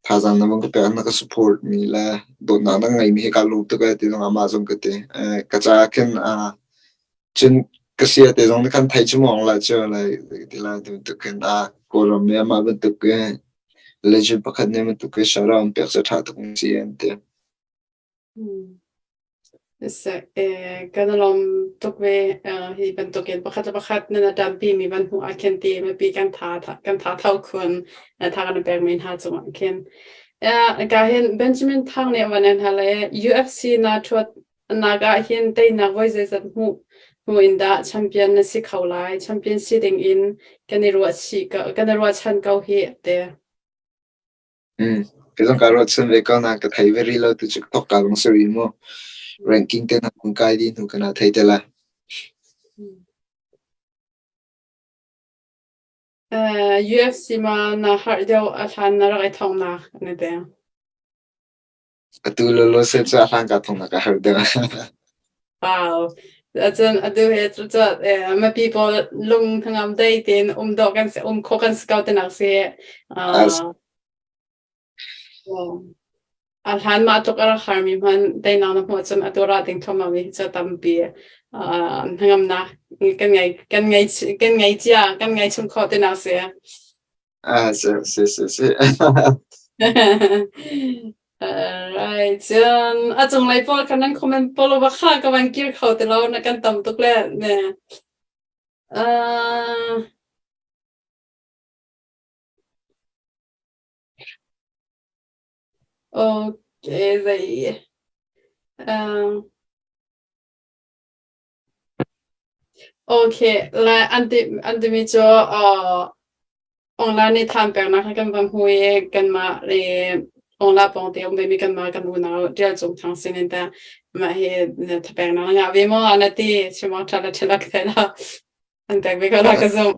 thazaang na vun ka pek na ka support mi le dawtnak na ngeimi hi kaa lawm tuk ai ti zong amah zong ka ti. Ka caah khin Cun ka sia te zong nih khan thei cu mawng lai cu lai ti lai ti bantuk khin a Kawlram nih amah bantuk i legend pakhat nih bantuk i shout out an pek cu ṭha tuk si an ti. Kan i lawm tuk ve. Hi bantukin pakhat le pakhat nan i ṭanpimi van hmuh ah khin ti mipi kan tha kan tha tho khun tha kan i pekmi hna cungah khin. Ka hin Benjamin Thang nih van in hal i UFC na ṭhuat nak ah hin teinak voi zeizat hmuh hmu in dah champion na si kho lai? Champion si ding in kan i ruah chih ko, kan i ruahchan ko hi te. Kei zong kaa ruahchan ve ko nain ka thei ve rih lo tu cu thok ka lung si rih mu. Ranking te hna kun kai dih hnu kana thei te lai. UFC ma na harh deuh a hlan na rak i thongnak na te. Atu lolo se cu a hlan ka thongnak a har deuh. Wow. Cun atu he cu mipi pawl lung hnangam dei tein um dawh kan si um khawh kan si ko tinak si. A hlan mah tluk a rak harmi hmanh teinak na hmuh cun atu ra ding thluahmah mi hi cu tampi hnangamnak kan ngei kan ngei kan ngei cia kan ngei chung khawh tinak si. Ah, si si si si. Alright, cun a cunglei pawl kha nan comment pawl va kha ka van kir kho ti lo na kan tam tuk le ne. Uh, okay, zei. Um, okay, le an ti an timi cu uh, Online i thaan peknak hi kan va hmu i kanmah le online pawng te um vemi kanmah kan unau Ṭial Cung Thang sin in tah mah hi thapeknak na ngah ve maw na ti chim awk ṭha le ṭha lo ka thei lo. An pek ve ko la ka zumh.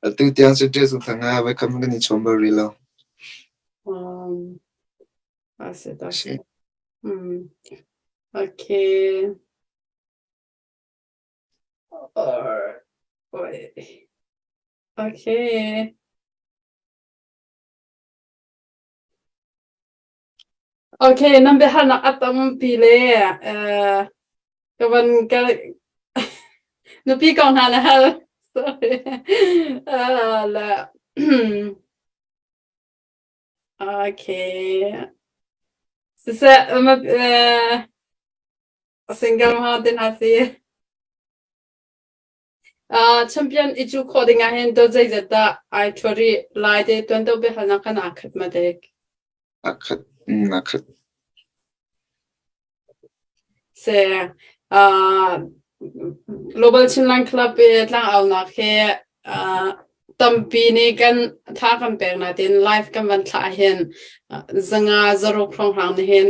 Atu tiang cu Ṭial Cung Thang ah voikhat hmanh kan i chawn bal rih lo. Um, a si ta si. Mm. Okay. Or, wait. Okay. Okay, nan biahalnak a tampi le uh, ka van ka nupi kong hna na hal. Sorry. Uh, le. Okay. Siseh, single ma din ha si. Champion i cu khawh ding ah hin dot zeizat dah ai ṭhua rih lai te tuan deuh biahalnak kan aa khat ma dek? Aa khat. Aa khat. Se Global Chinland Club i tlangaunak hi tampi nih kan tha kan pek nain live kan van thlah hin zanga zaruk hrawnghrang nih hin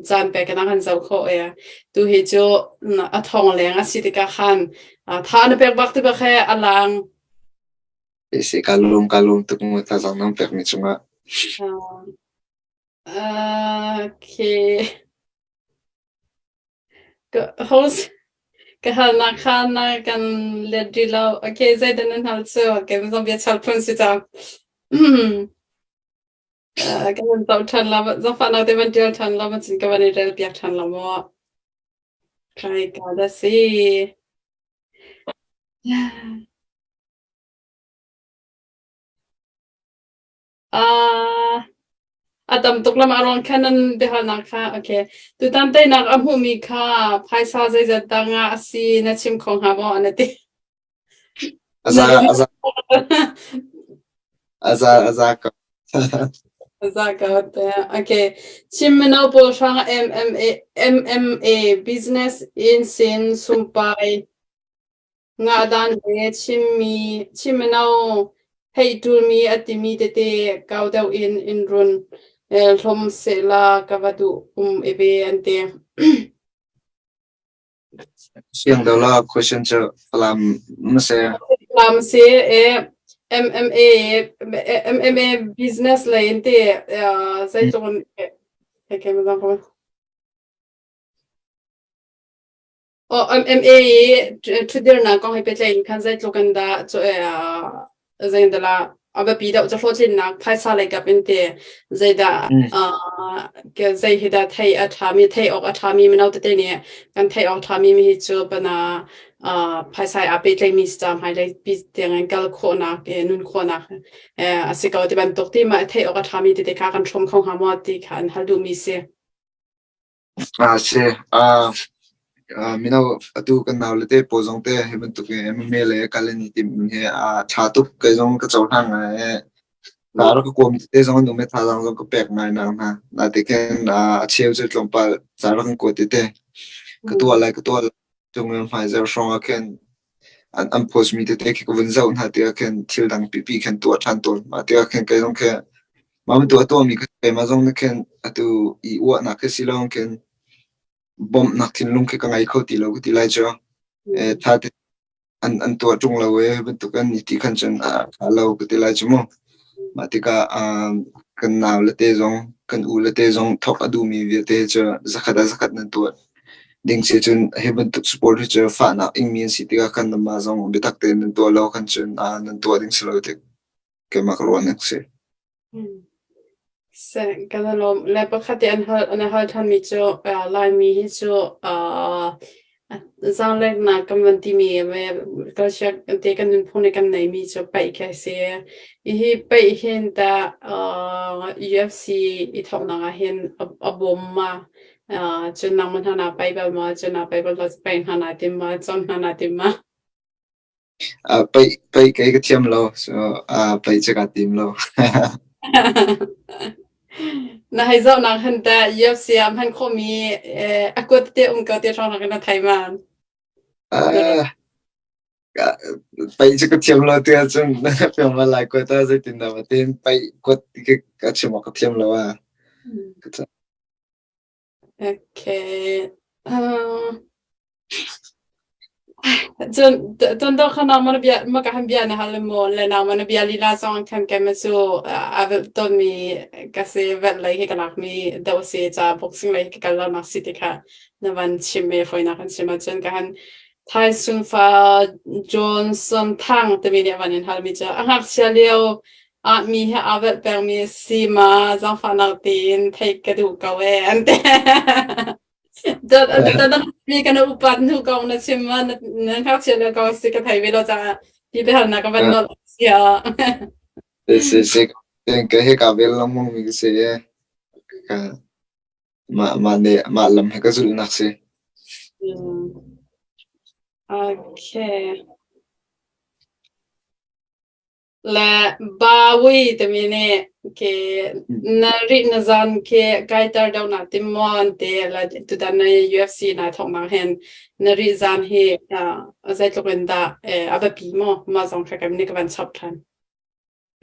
caan pek in a kan zoh khawh i tu hi cu a thong leng a si tikah khan tha na pek bak ti bak he a lang. Si ka lawm ka lawm tuk mu thazaang nan pekmi cungah. Okay. Ka host ka halnak kha na kan let rih lo. Okay, zeidah nan hal cu? Okay, zong bia chal phun si cang. Ka van zoh ṭhan la, zangfahnak te van ṭial ṭhan la, macun ka van i rel piak ṭhan la maw? Kai ka da si. A tam tuk lam a ruang khan nan biahalnak kha okay. Tutan teinak a hmuhmi kha phaisa zeizat dah ngah a si na chim kho hnga maw na ti. A za a za a za a za ko. A za ko te. Okay. Chin mino pawl hrang MMA MMA business in sin sumpai Ngadan le chimmi Chin mino theih ṭulmi a timi tete kau deuh in in run hlawm sehla ka va duh um i ve an ti. Siang deuh la question cu Falam na si. Falam si e MMA MMA business lei in ti zeitluk in okay, Aw, MMA i ṭhutdirnak kong he pehtlaih in khan zeitluk in dah cu zeidah a biapi deuh cu hlawhtlinnak phaisa lei kap in ti zeidah zei hi dah thei a ṭhami thei awk a ṭhami mino tete nih kan theih awk ṭhami mi hi cu pana phaisa aa pehtlaihmi si ca hmailei pi tiang in kal khawhnak nun khawhnak a si ko ti bantuk ti mah theih awk a ṭhami tete kha kan hrawm kho hnga maw ti kha an hal duhmi si. Si. Mino atu kan naule te pawl zong te hi bantuk in MMA le kal an i timh hi a ṭha tuk. Kei zong ka cohlang ngai i ka rak ka kuam tete zong an um i thazaang zong ka pek ngai nak hna. Natein a cheu cu tlawmpal ca rak kan kuat tete. Ka tuah lai, ka tuah lai. Tung in hmaizarh hrawng ah khin an post mi tete khi ka vun zoh hna tikah khin thil dang pipi khin tuah ṭhan tawn. Mah tikah khin kei zong khi mah bantuk a tuahmi kha keimah zong nih khin atu i uahnak khi si lo khin bawmhnak thinlung khi ka ngei kho ti lo ka ti lai cu. Ṭha te an tuah ṭung lo i bantuk an i ti khan cun a ṭha lo ka ti lai cu mu. Mah tikah kan nau le te zong kan u le te zong thawk a duhmi vialte cu zakhat ah zakhat nan tuah ding si cun hi bantuk sport hi cu fahnak ingmi an si tikah khan nanmah zong biatak tein nan tuah lo khan cun nan tuah ding si lo tik keimah ka ruahnak si. Seh, kan i lawm. Le pakhat i an hal an i hal ṭhanmi cu Laimi hi cu zaangleknak kan van timi culture te kan nunphung nih kan neimi cu paih khi a si. Hihi paih hin tah UFC i thawknak ah hin a bawm ma? Cun nangmah hna naa paih bal ma? Cun naa paih bal lo paih hna naa tim ma? Cawn hna naa tim ma? Paih kei ka thiam lo, so paih cu kaa tim lo. Na hei zohnak han teh UFC ah hman khawhmi a kut te um ko ti hrawng na thei ma? Paih cu ka thiam lo tiah cun fiang bal lai kuat ah zeitindah ma tin paih kuat ti ka chim awk ka thiam lo ah. Okay. Cun cun to kha nangmah na bia maka han bia na hal maw le nangmah na bia lila zong khan keimah cu a velh tawnmi ka si velh lei hi ka lakmi deuh a si ca boxing lei ka kal lonak si ti kha na van chim i fawinak kan chim ahcun ka han Tyson fa Johnson Thang timi nih a van in halmi cu a ngakchia lio ah mi he aa velh pengmi si ma zaangfahnak tein theih ka duh ko ee an ti. Mi kan upat hnu kong na chim ma na ngakchia lio kong si ka thei ve lo caah ti biahalnak ka van nolh sia. Si si. Ten ka he ka vel lengmang mi ka si i ka mah mah nih mah lam he ka zulhnak si. Mm. Okay. Le Bawi timi nih ke na rih na zan ke kaiter deuh na tim maw an ti le tutan na UFC nai thawknak hin na rih zan hi zeitluk in dah a biapi maw mah zong kha kan nih ka van chap ṭhan.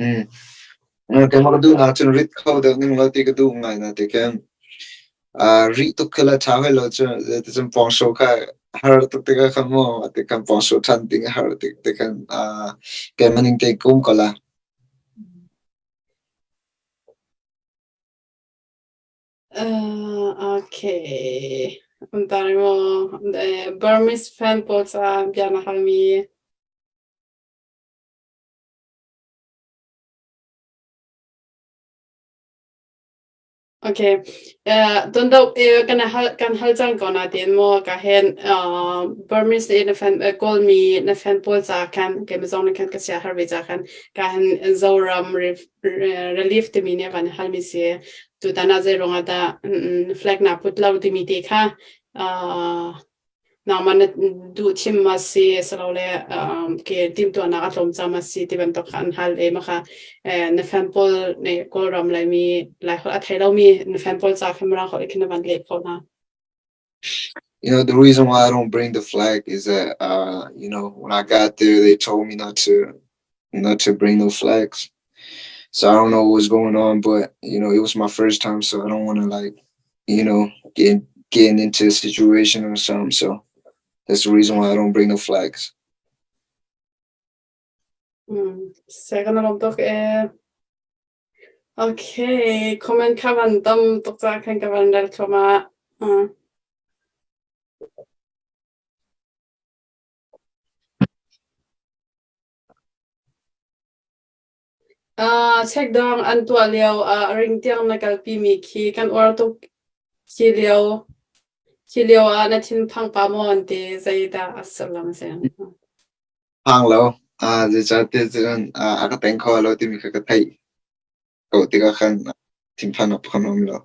Mm. Keimah ka duhnak cun rit kho deuh ning law ti ka duh ngai na ti khin. Rih tuk khi le ṭha hoi lo cu zeticun pawngso kha har tuk tikah khan mu ti khan pawngso ṭhan ding a har tik ti khan keimah ning te ka um ko la. Okay. Untar mo Burmese fan pawl ca bia na halmi. Okay. Don do kan hal kan hal cang ko na tin maw ka hen Burmese i na fan Kawlmi na fan pawl ca khan ke mizong na khan ka sia har ve ca khan ka hen Zoram relief timi nih van hal mi si tutan ah zei ruangah dah flag na put lo timi te kha Nangmah na duh thim ma si asilole ke timhtuahnak a tlawm ca ma si ti bantuk kha an hal i mah kha na fan pawl nih Kawlram Laimi Laiholh a thei lomi na fan pawl ca kha Mirang holh in khin na van leh khawh hna. You know, the reason why I don't bring the flag is that, you know, when I got there, they told me not to, not to bring no flags. So I don't know what was going on, but you know, it was my first time, so I don't want to like, you know, get getting into a situation or something. So that's the reason why I don't bring no flags. Second lom tuk e. Okay, comment kha van tam tuk ca khan ka van rel thluahmah. Checkdong an tuah lio ah ring tiang na kalpimi khi kan uar tuk. Khi lio, khi lio ah na thinphang pa maw an ti, zeidah a sullam a si? Phang lo. Zeicahtiah cun a ka teng kho lo timi kha ka theih ko tikah khan thinphan awk khan a um lo.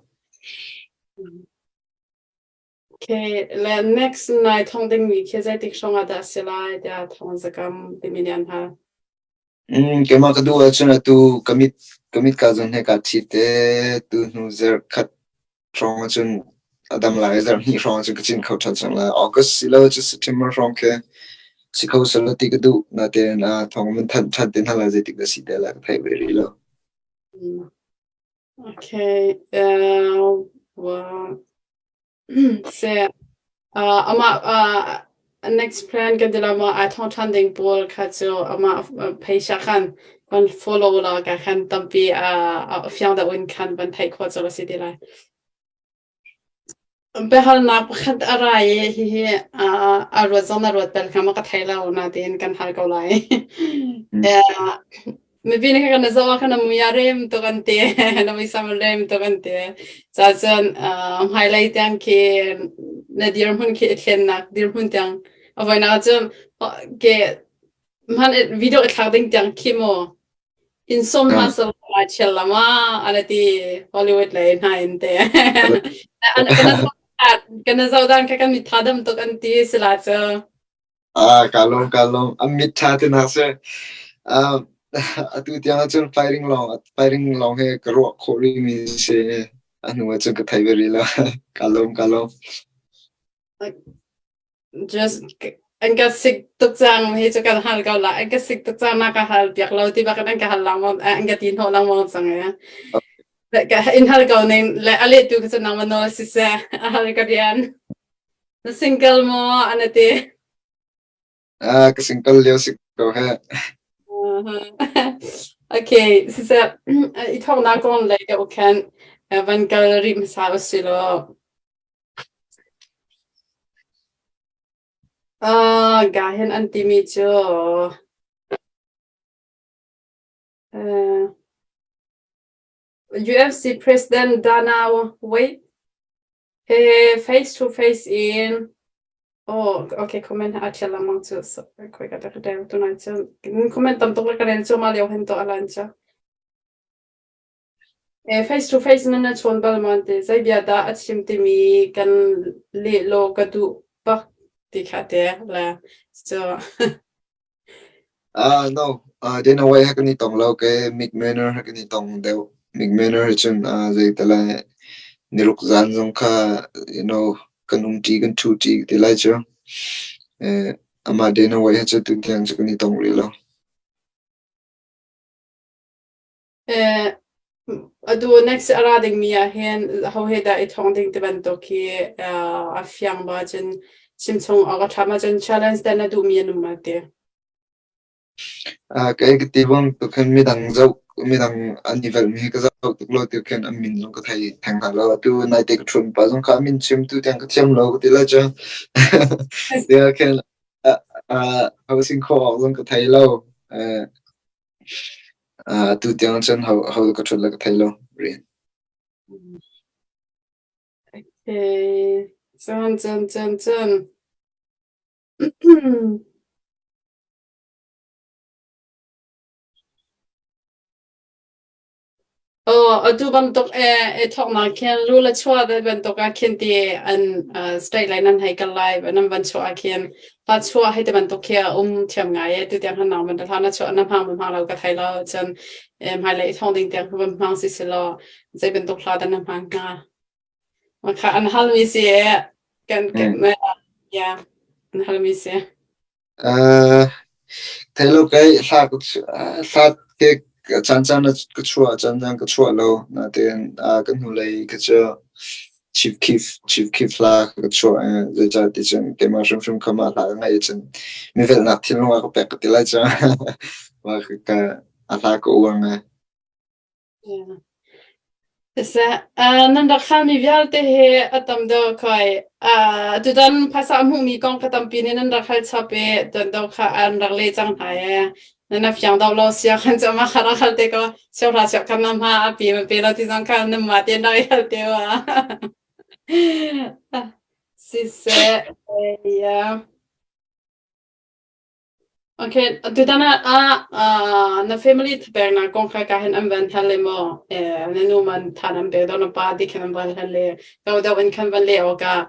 Okay, le next nai thong dingmi khi zeitik hrawng ah dah a si lai tiah thawng zakam timi nih an hal. Keimah ka duh ahcun atu ka mit ka mit ka zong he kaa ṭhit i tu hnu zarh khat hrawng ahcun a dam lai. Zarh hnih hrawng ahcun ka cin kho ṭhan cang lai. August silo cu September hrawng khi si kho selaw ti ka duh. Natein thawng mun thanh ṭhan te hna lai zeitik dah si te lai ka theih ve rih lo. Okay, well, Seh, amah next plan kan ti lo maw ai thawng ṭhan ding pawl kha cu amah pheisa khan kan follow la ka khan tampi a fiang deuh in khan van theih khawh cu a si ti lai. Biahalnak pakhat a ra i hihi a ruat zong na ruat bal hnga maw ka thei lo natein kan hal ko lai. Mipi nih khan na zoh ah khan na mui a rem tuk an ti. Na muisam a rem tuk an ti. Cacun hmailei tiang khi na dirhmun khi i thlennak dirhmun tiang a voinak ahcun ke hman video i thlak ding tiang khi maw in sawm hna sal lai chial lama ana ti Hollywood lei hna in te. Kana zoh dan kha kan mit tha dam tuk an ti sila cu. Ah, kaa lawm, kaa lawm. An mit ṭha ti nak si. Ah, atu tiang ahcun firing lawng, firing lawng he ka ruah khawh rihmi si. A hnu ahcun ka thei ve rih lo. Kaa lawm, kaa lawm. Just an ka sik tuk cang hi cu kan hal ko la an ka sik tuk cang na ka hal piak lo ti bak in an ka hal langmang an ka ti hnawh langmang cang e in hal ko ning le a leh tu ka cu nang nawl siseh a hal ka rian Na single maw an ti? Ah, ka single lio si ko he. Okay, siseh i thawknak kong lei deuh khan van kal rih hmasa usih law. Uh, ga hin an timi cu uh, UFC President Dana White He face to face in oh okay comment a ṭhial lengmang cu khoi ka ka rel tunai cu comment tam tuk le ka rel cu ma lio hin to alan cu. Face to face nan na chawn bal maw an ti. Zei bia dah a chim timi kan leh law ka duh bak ti kha te le cu. Ah no, Dana White he kan i tong lo ke Mick Manor he kan i tong deuh. Mick Manor he cun zei te lai niruk zan zong kha you know kan um ṭi kan ṭhu ṭi ti lai cu. Eh, amah Dana White he cu tutiang cu kan i tong rih lo. Eh, atu next a ra dingmi ah hin ho he dah i thong ding ti bantuk hi a fiang ba cun chim chung awk a ṭha ma cun challenge te na duhmi an um ma ti. Kei ka ti bang tu khan midang zoh midang an i velhmi hi ka zoh tuk lo tu khin an min zong ka thei theng hna lo. Atu naite ka ṭhun pa zong kha a min chim tu tiang ka thiam lo ka ti lai cu. Tiah khin ho sin khawh awk zong ka thei lo. Atu tiang cun ho ho ka ṭhut le ka thei lo rian. Okay. Cun cun cun cun. Aw, atu bantuk e thawknak khin lu le chuah te bantuk ah khin ti an state lei nan hei kal lai nan van chuah ah khin pa chuah hei te bantuk khi a um thiam ngai e tu tiang han nang van hla na chuah na hmang hmang lo ka thei lo cun hmailei i thong ding tiang van hmang si si law zei bantuk hla dah na hmang hnga ma kha an hal mi si e kan ya an hal mi si. Thei lo kei hla hla ke caancaan ah ka chuah caancaan ka chuah lo. Nain kan hnulei kha cu Chief Keef Chief Keef hla ka chuah i zeicah ti cun keimah hrimhrim kha mah hla ka ngaih ahcun mi velhnak thinlung a ka pek ka ti lai cu. Mah ka a hla ka uar ngai. Siseh, nan rak halmi vialte hi a tam deuh khoi. Tutan phaisa a hmuhmi kong kha tampi nih nan rak hal chap i tuan deuh kha an rak leh cang hna i nan a fiang deuh lo sia khan cu mah kha rak hal te ko. Cheuhra cheuhkhat na hma a pi ma pe lo ti zong kha nan mah tein rak i hal te u. Siseh, yeah. Okay, tutan ah na family thapeknak kong kha ka hin an van hal le maw? Na nu man than an pek do na pa ti khan an van hal le ko deuh in khan van le awkah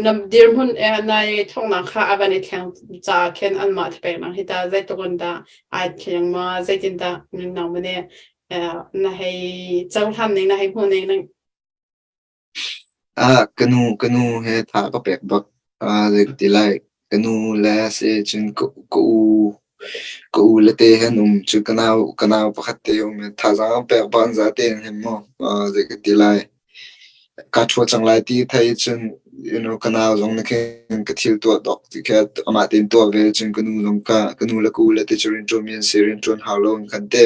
na dirhmun nai thongnak kha a van i thleng ca khin anmah thapeknak hi ta zeitluk in dah ai thleng ma zeitin dah nang mane na hei cohlan ning na hei hmuh ning Ka nu he tha ka pek bak. Zei ka ti lai, ka nu le si cun ka u ka u le te he an um. Cun ka nau pakhat te um. Thazaang an pek bak an zate in hin maw zei ka ti lai. Kaa ṭhua cang lai ti thei cun ka nau zong nih khin ka thil tuah dawk ti khi amah tein tuah ve. Cun ka nu zong ka nu le ka u le te cu rianṭuanmi an si. Rianṭuan hau lo in khan te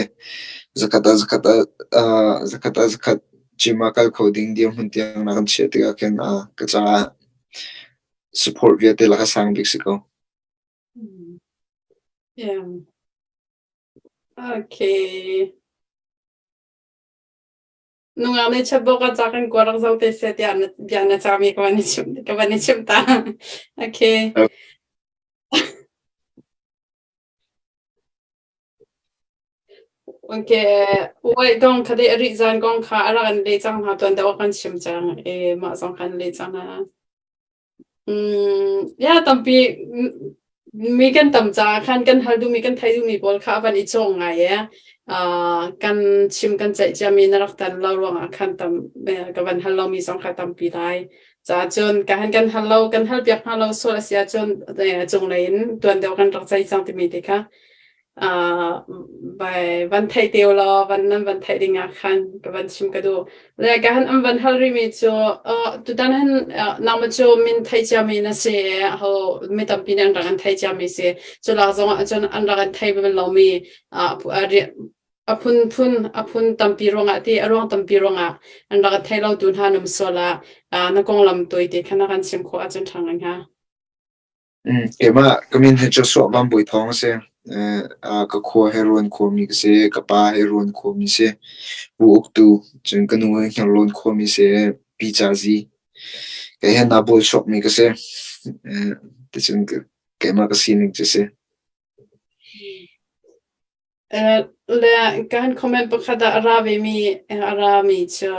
zakhat ah zakhat ah zakhat ah zakhat Gym ah kal kho ding dirhmun tiang na kan chiah tikah khin ka caah support vialte lak a sang bik si ko. Yeah. Okay. Nungak nih chatbok a ca kan kua rak zo te seh tiah na bia na cami ka van i chim ka van i chim ta. Okay. Okay, Wai dong kha dei a rih zan kong kha a rak in leh cang hna tuan deuh ah kan chim cang i mah zong kha an leh cang hna. Ya tampi mi kan tam caah khan kan hal duhmi kan theih duhmi pawl kha a van i cawng ngai e. Kan chim kan ceih ciami na rak tan lo ruangah khan tam ka van hal lomi zong kha tampi lai. Caah cun ka han kan hal lo kan hal piak hna lo sual a si ahcun cunglei in tuan deuh kan rak ceih cang timi te kha vai van theih te law van nan van theih ding ah khan ka van chim ka duh. Le ka han an van hal rihmi cu tutan hin nangmah cu min theih ciami na si i ho mi tampi nih an rak an theih ciami si. Cu lak zong ah cun an rak an thei bal lomi a phunphun a phun tampi ruangah ti a ruang tampi ruangah an rak an thei lo tu hna num sual ah na konglam tuai te kha na kan chim khawh ahcun ṭha ngai hnga. Keimah ka min hi Joshua Van Bawi Thawng a si. Ka khua hi Ruan khuami ka si. Ka pa hi Ruan khuami si. Pu Uktu, cun ka nu hi Hniarlawn khuami si. Pi Ca Zi. Kei hi Nabawi chuakmi ka si. Ticun keimah ka sining cu si. Le kan comment pakhat ah a ra vemi a rami cu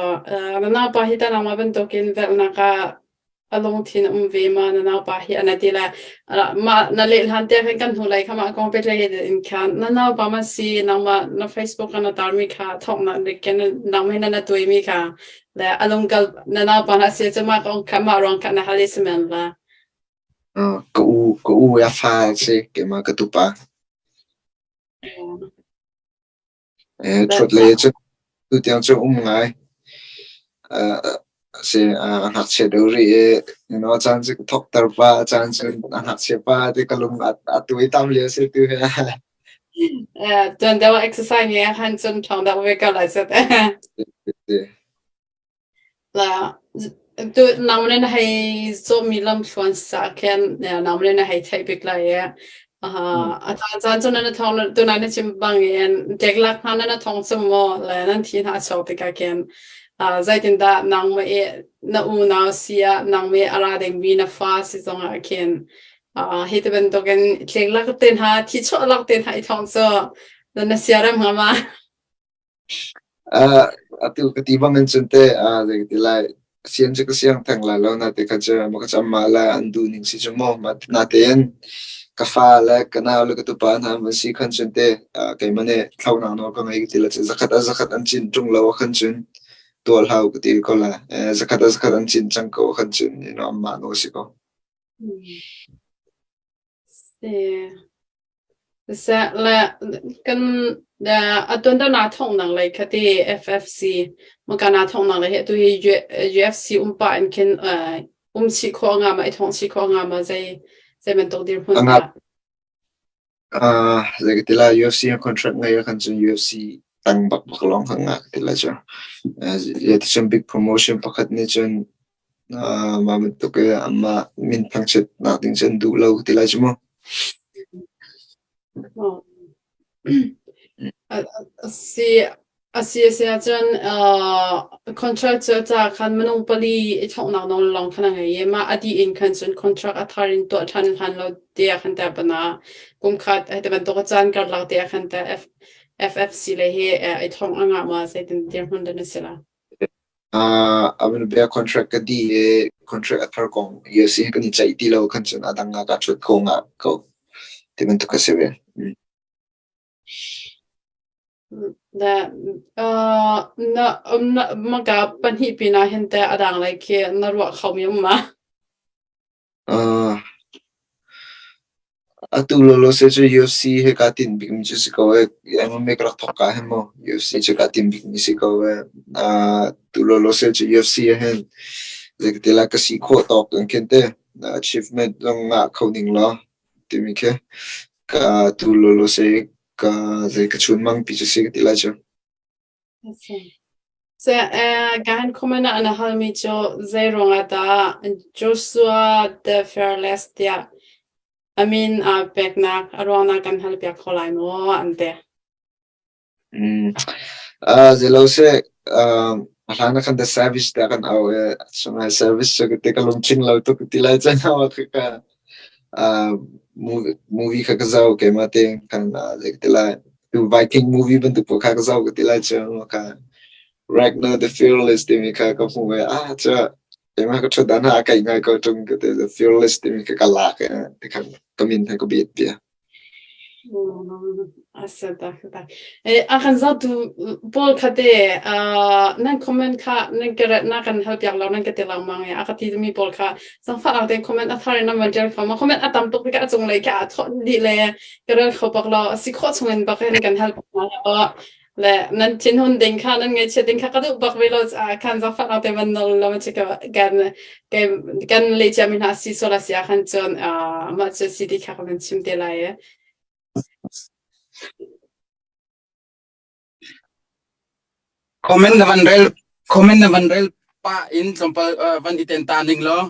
na naupa hi tah nangmah bantukin velhnak ah a lungthin a um ve ma na naupa hi ana ti le mah na leh hlan te khan kan hnulei kha mah kong petlai in khan na naupa ma si nangmah na Facebook ah na tarmi kha thawk na ken nangmah hin na tuimi kha le a lungkal na naupa na si cu mah kong kha mah ruang kha na hal i si men la. Ka u ka u a fa si keimah ka tupa. Ṭhut lei cun tutiang cu um ngai. Si a ngakchia deuh rih i you know, a caan cu ka thawkter pah, a caan cu a ngakchia pa ti ka lung a tuai tam lio si tu hi. Tuan deuh ah exercise nge khan cun ṭhawng deuh ve ko lai cu teh. Tu nangmah nih na hei zawhmi lamthluan sa khin nangmah nih na hei theih bik lai i a caan caan cu na thawng tunai na chim bangin ṭeklak hna na thawng cu maw le nan thi hna a chuak tikah khin zeitindah nangmah i na unau si ah nangmah i a ra dingmi na fa si zongah khin hi ti bantukin ṭeklak te hna thi chuah lak te hna i thawng cu na siarem hnga ma? Atu ka ti bangin cun teh zei ka ti lai, sian cu ka siang theng lai lo nate kha cu maw ka cam mah le an duh ning si cu maw. Natein ka fa le ka nau le ka tupa hna an si khan cun teh keimah nih thlonak nawl ka ngei ka ti la cu zakhat ah zakhat an cin ṭung lo ahkhan cun tuah hlah u ka ti ko lai. Zakhat ah zakhat an cin cang ko ahkhan cun you know, anmah nawl si ko. Si. Siseh le kan a tuan naa thonghnak lei kha ti FFC maka naa thonghnak lei hi atu hi UFC um pah in khin um chih khawh nga ma i thongh chih khawh nga ma zei zei bantuk dirhmun dah? Zei ka ti lai UFC contract ngei ahkhan cun UFC tang bak bak lawng kha ngah ka ti lai cu. Zeticun big promotion pakhat nih cun mah bantuk i amah min thangchiatnak ding cu an duh lo ka ti lai cu mu. Si a si a si ahcun contract cu a ca khan minung pali i thonghnak nawl lawng khan a ngei i mah a dih in khan cun contract a thar in tuah ṭhan hlan lo te ah khan teh pana kum khat hei ti bantuk a caan karlak te ah khan teh FFC lei hi i thongh a ngah ma zeitin dirhmun dah na si la? A bia contract ka dih i contract a thar kong UFC he kan i ceih ti lo khan cun a dang ah kaa ṭhut kho ngah ko ti bantuk a si ve. Na na na maka pahnih pinah hin teh a dang lei khi na ruah kho mi um ma? Atu lawlaw se cu UFC he kaa tinh bikmi cu si ko ee. MMA ka rak thawk ka hin mu. UFC cu kaa tinh bikmi si ko ee. Tu lawlaw se cu UFC ah hin zei lai ka si khawh tawk in khin te achievement zong ngah kho ning law timi khi ka tu lawlaw se ka zei ka chunmang pi cu si ka ti lai cu. Kan comment ah na halmi cu zei ruangah dah Joshua the Fearless tiah a min aa peknak a ruang na kan halpiak kho lai maw an ti. Zeilo seh a hlan ah khan The Savage tiah kan auh i sungah Savage cu ka ti ka lungtling lo tuk ti lai cun ka movie movie kha ka zoh keimah tein khan zei ka ti lai tu Viking movie bantuk pawl kha ka zoh ka ti lai cun kha Ragnar the Fearless timi kha ka hmuh i ah cu keimah ka ṭhutdan ah a kaih ngai ko ṭung ka ti The Fearless timi kha ka lak i tikhan ka min he ka bet bia. A kan zohtu pawl kha te nan comment kha nan ka na kan hal piak lo nan ka ti lengmang i a ka ti mi pawl kha zangfah tein comment a thar in nan van ṭial kho ma comment a tam tuk tikah a cunglei khi aa thawh dih le ka rel kho bak lo a si khawh chung in bak in kan hal hna le nan thinhun ding kha nan ngaihchiat ding kha ka duh bak ve lo caah khan zangfah tein van nawl lo chi ka kan kan leh cia mi hna si sual a si ah khan cun mah cu si ti kha ka van chim te lai e. Comment na van rel comment na van rel pa in tlawmpal van i ten ta ning law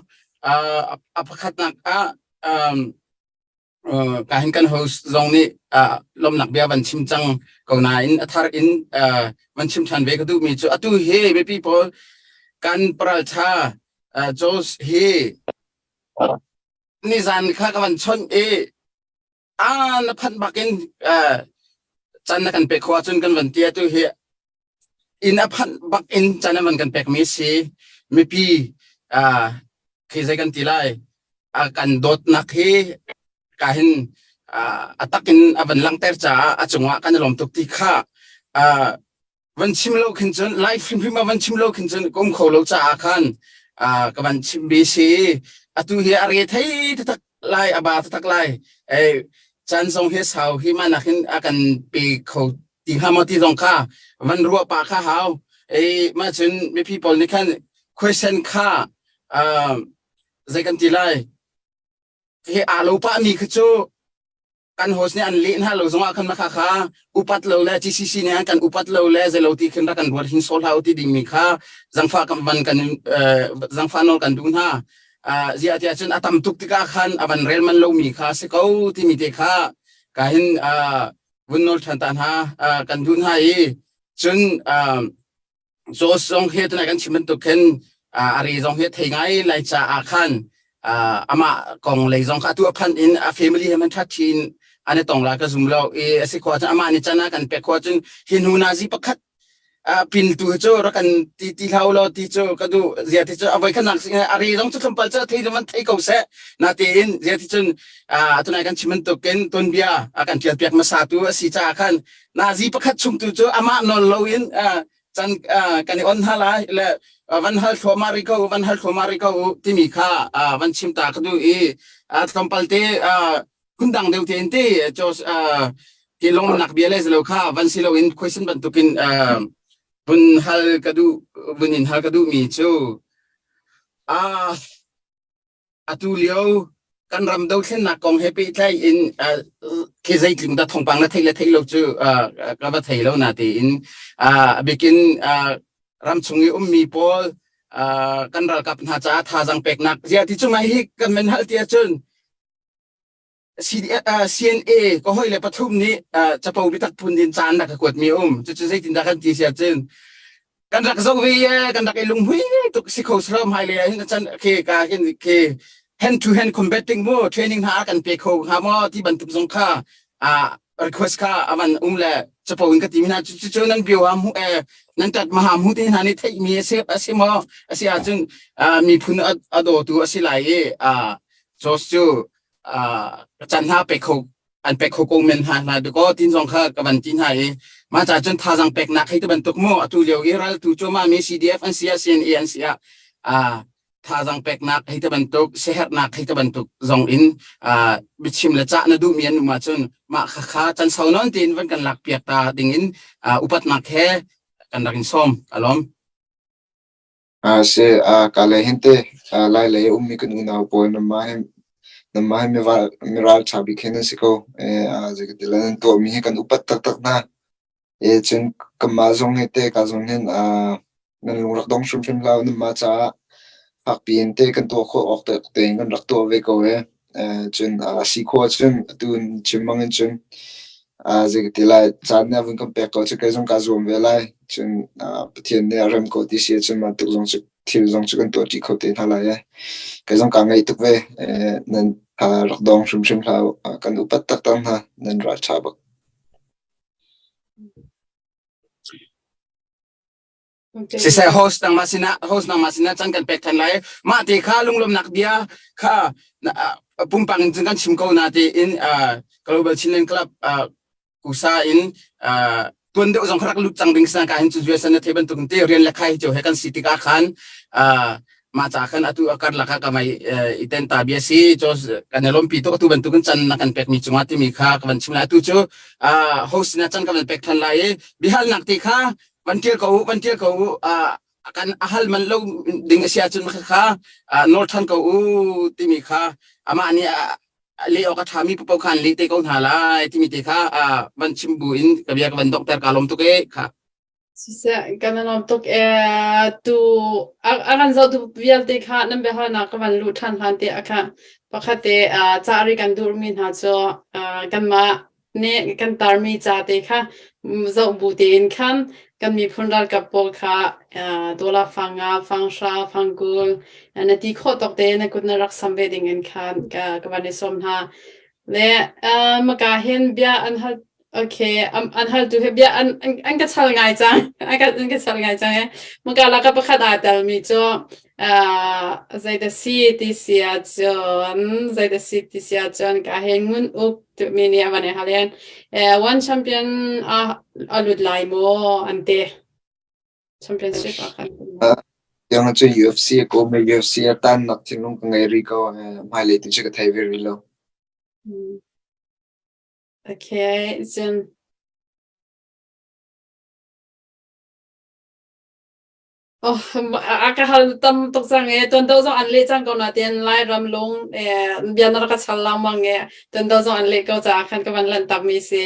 a pakhatnak ah ka hin kan host zong nih lawmnak bia van chim cang ko nain a thar in van chim ṭhan ve ka duhmi cu atu hi mipi pawl kan paralṭha Jos hi nizan kha ka van chawnh i a na phanh bakin. Caan na kan pek khawh ahcun kan van ti atu hi inn a phanh bak in caan an van kan pekmi si. Mipi khi zei kan ti lai a kan dawtnak hi ka hin a tak in a van langhter caah a cungah kan i lawm tuk ti kha van chim lo khin cun live hrimhrim ah van chim lo khin cun ka um kho lo caah khan ka van chim bi si. Atu hi a re thei taktak lai, a ba taktak lai. Ei caan zong hi sau hi ma nak hin a kan pe kho ti hnga maw ti zong kha van ruah pa kha hau. Ei ma cun mipi pawl nih khan question kha zei kan ti lai, hi aa lo pah mi kha cu kan host nih an leh hna lo zongah khan makha kha upat lo le GCC nih an kan upat lo le zeilo ti khin rak kan ruat hin sol hau ti ding mi kha zangfah kan van kan zangfah nawl kan duh hna. Ziah tiah cun a tam tuk tikah khan a van rel man lo mi kha si ko timi te kha ka hin vun nawl ṭhan ta hna kan duh hna i cun Jos zong hi tunai kan chim bantuk khin a re zong hi thei ngai lai caah khan amah kong lei zong kha atu a phanh in a family he man ṭhat in an i tong la ka zum lo i a si khawh cun amah nih can a kan pek khawh cun hi hnu nazi pakhat pin tu cu rak kan ti ti hlau lo ti cu ka duh. Zia ti cu a voi khat nak a re zong cu tlawmpal cu thei man thei ko seh na tiin zia ti cun tunai kan chim bantuk in tuanbia a kan ṭial piak hmasa tu a si caah khan nazi pakhat chung tu cu amah nawl lo in can kan i on hna lai le van hal thluahmah rih ko van hal thluahmah rih ko timi kha van chim ta ka duh i tlawmpal te phundang deuh tein te ti lawmnak bia le zelo kha van si loin question bantukin vun hal ka duh vun in hal ka duh mi cu Atu lio kan ram dothlennak kong he pehtlai in khi zeitling dah thawngpang na theih le theih lo cu ka va thei lo na tiin a bikin ramchung i ummi pawl kan ralkap hna caah thazaang peknak ziah ti cu ngai hi kan men hal ti ahcun CNA ka hoi le pathum nih capo biatak phun in caan rak ka kuat mi um. Cucu zeitindah kan ti siah cun kan rak zoh ve i kan rak i lunghmui tuk si kho saram hai le hin chan khi ka hin khi hand to hand combating mu training hna kan pe kho hnga maw ti bantuk zong kha request kha aman um le capo in ka ti mi hna. Cucu nan bio ha mu nan tat ma ha mu te hna nih theih mi a si maw? A si ahcun miphun a dawtu a si lai i Jos cu can hna pe kho an pek kho ko men hna hna ko tin zong kha ka van ti hna i mah ca cun thazang peknak hei ti bantuk mu atu lio i ral tu cu ma mi CDF an si ah CNA an si ah thazang peknak hei ti bantuk siaherhnak hei ti bantuk zong in biachim le cah na duhmi an um ahcun mah kha kha can sau nawn tein van kan lak piak ta ding in upatnak he kan rak in sawm alom. Si, ka le hin te Lailei a ummi kan unau pawl nanmah hi nanmah hi miralṭha bik hi nan si ko. Zei ka ti lai, nan tuahmi hi kan upat taktak hna. Cun kanmah zong hi te ka zong hin nan lung rak dong hrimhrim hlah u. Nanmah caah fakpi in te kan tuah khawh awk tein kan rak tuah ve ko ee. Cun a si khawh ahcun atu chim bang in cun zei ka ti lai, caan nih a vun kan pek ko cu kei zong kaa zuam ve lai. Cun Pathian nih a rem ko ti si ahcun mah tuk zong cu thil zong cu kan tuah ṭi kho te hna lai ee. Kei zong kaa ngaih tuk ve. Nan rak dawng hrimhrim hlah u. Kan upat taktak hna. Nan ralṭha bak. Siseh host nangmah sinah host nangmah sinah cang kan pek than lai. Mah te kha lunglawmnak bia kha pumpak in cun kan chim ko na te in Global Chinland Club kusa in tuan deuh zong rak lut cang ding sana ka hin cu zuai san na thei bantuk te rian le khai cu he kan si tikah khan mah ca khan atu akar laka ka mai iten ta bia si cho kan i lompi tuk atu bantuk in chan na kan pek mi cungah timi kha ka van chim lai. Atu cu host na chan ka van pek than lai i bihalnak te kha van ṭial ko u, van ṭial ko u. Kan a hal man lo ding a si ahcun kha nawl ṭhan ko u timi kha amah nih leh awk a ṭhami paoh kha an leh te ko hna lai timi te kha van chim bu in ka bia ka van donghter. Kaa lawm tuk ee kha. Siseh, kan i lawm tuk ee. Tu a kan zohtu vialte kha nan biahalnak ka van luh ṭhan hlan te ah kha pakhat te ca ri kan duhmi hna cu kanmah nih kan tarmi ca te kha zoh bu tein khan kan miphun ralkap pawl kha dollar fang nga, fang hra, fang kul na ti khawh tawk te na kut na rak sam ve ding in khan ka, ka van i sawm hna. Le maka hin bia an hal. Okay, an hal tu he bia an an ka chal ngai cang. An ka an ka chal ngai cang e. Maka laka pakhat aa tel mi cu zei da si ti si ahcun zei da si ti si ahcun ka he ngun uk tu mi nih a van i hal en. One champion a a lut lai maw an ti. Championship ah khan. Tiang cu UFC ko me UFC a tan nak thinlung ka ngei ri ko hmailei tu cu ka thei ve rih lo. Okay, cun Oh, a ka hal tam tuk cang e. Tuan do zong an leh cang ko na tian Lairam lung eh bia na rak ka chal lengmang e. Tuan do zong an leh ko caah khan ka van lanh tak mi si.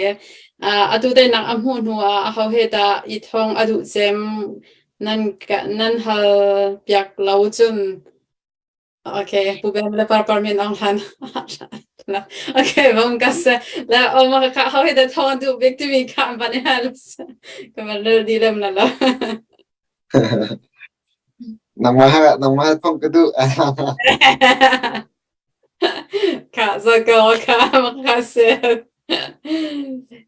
Atu te nak a hmuh hnu ah aho he dah i thong a duh cem nan nan hal piak lo cun Okay, Pu Ben le Parpar min aung hlan. Okay, bom ka se. Le o ma ka how he da thong du big timi ka ban hal. Ka ban rel di lem la la. Nangmah nangmah thong ka duh. Ka za ko ka ma ka se.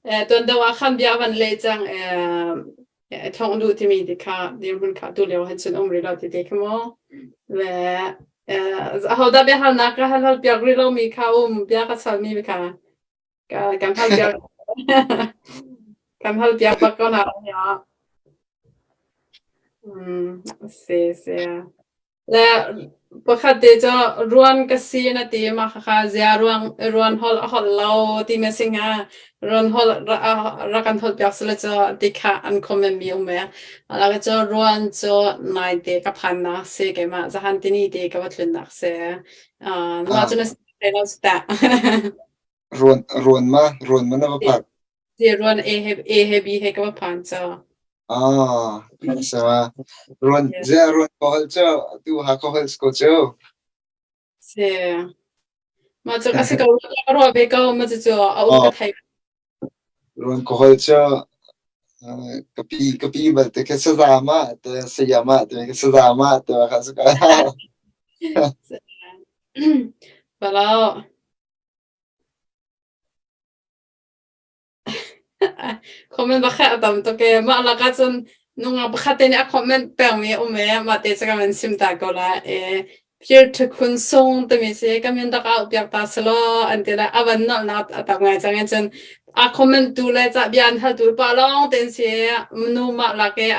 Eh tuan do ah khan bia van le cang eh thong duh timi ti kha dirhmun kha tu lio han cun um rih lo ti te kha mu. Le ahodah biahalnak ka hal hal piak rih lomi kha um bia ka chalmi kha ka kan hal piak kan hal piak bak ko na ya. Mm, si si. Le pakhat te cu ruan ka si na ti mah khakha zia ruang ruan holh a holh lo ti mi si hnga. Ruan holh rak kan holh piak sile cu ti kha an comment mi um ve. Ala cu ruan cu nai te ka phan nak si keimah zahan tini te ka va tlun nak si. Mah cu na si lo si ta. Ruan ruan ma ruan ma na va phak. Si ruan A he A he B he ka va phan cu. Ah, sa ruan zia ruan ko hal cu tu ha ko hal ko cu. Si. Mah cu a si ko ka ruah ve ko ma cu cu a um ka thei. Ruan ko hal cu ka pi ka pi balte ka saza ma te saya ma te ka saza ma te ka sa ka. Palo. Comment pakhat a tam tuk ee. Mah lakah cun nungak pakhat te nih a comment pengmi a um ee. Mah te cu ka van chim ta ko lai. Ee, Phir Ṭhakhun Sung timi si ka min rak auh piak ta selaw an ti le a van nolhnak a tam ngai cang i cun a comment tu le ca bia an haltu pa lawng tein si nu mah lak i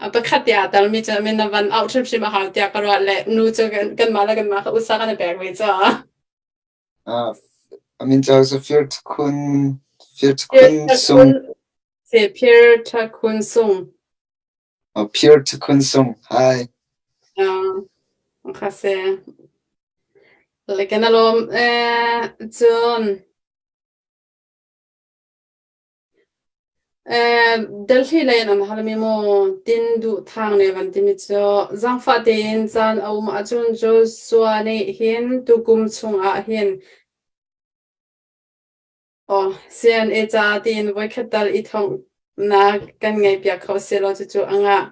a pakhat te aa telmi cu min na van auh hrimhrim a hau tiah ka ruah le nu cu kanmah le kanmah kha usa kan i pek ve caah. A min cu Phir Ṭhakhun Phir Ṭhakhun Sung. Si Phir Ṭhakhun Sung. Phir Ṭhakhun Sung. Hi. Kha si. Le kan alawm eh cun Delhi lei in an halmi maw tin duh thang ne van timi cu zaangfah tein caan a um ahcun Joshua nih hin tukum chungah hin aw CNA ca tiin voikhat tal i thonghnak kan ngeihpiak kho sehlaw cucu a ngah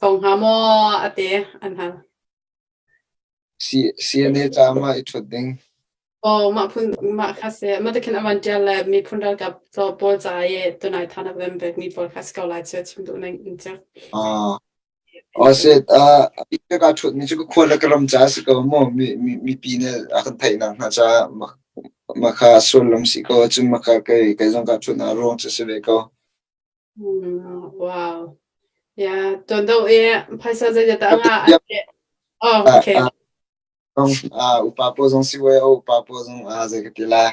kho hnga maw a ti an hal. CNA ca ma i ṭhut ding. Aw mah phun mah kha si mah te khin a van ṭial le miphun ralkap pawl ca i tunai than a van pekmi pawl kha si ko lai cu chim duh ning in cu. Ah. Aw si a bik ka ṭhut mi cu ka khua le ka ram ca si ko mu mi mi mipi nih a kan theih nak hna ca mah kha sullam si ko cun mah kha kei kei zong ka ṭhut na ruang cu si ve ko. Wow. Yeah, tuan do i phaisa zeizat dah ngah? Oh, okay. Upa pawl zong si ve, upa pawl zong zei ka ti lai.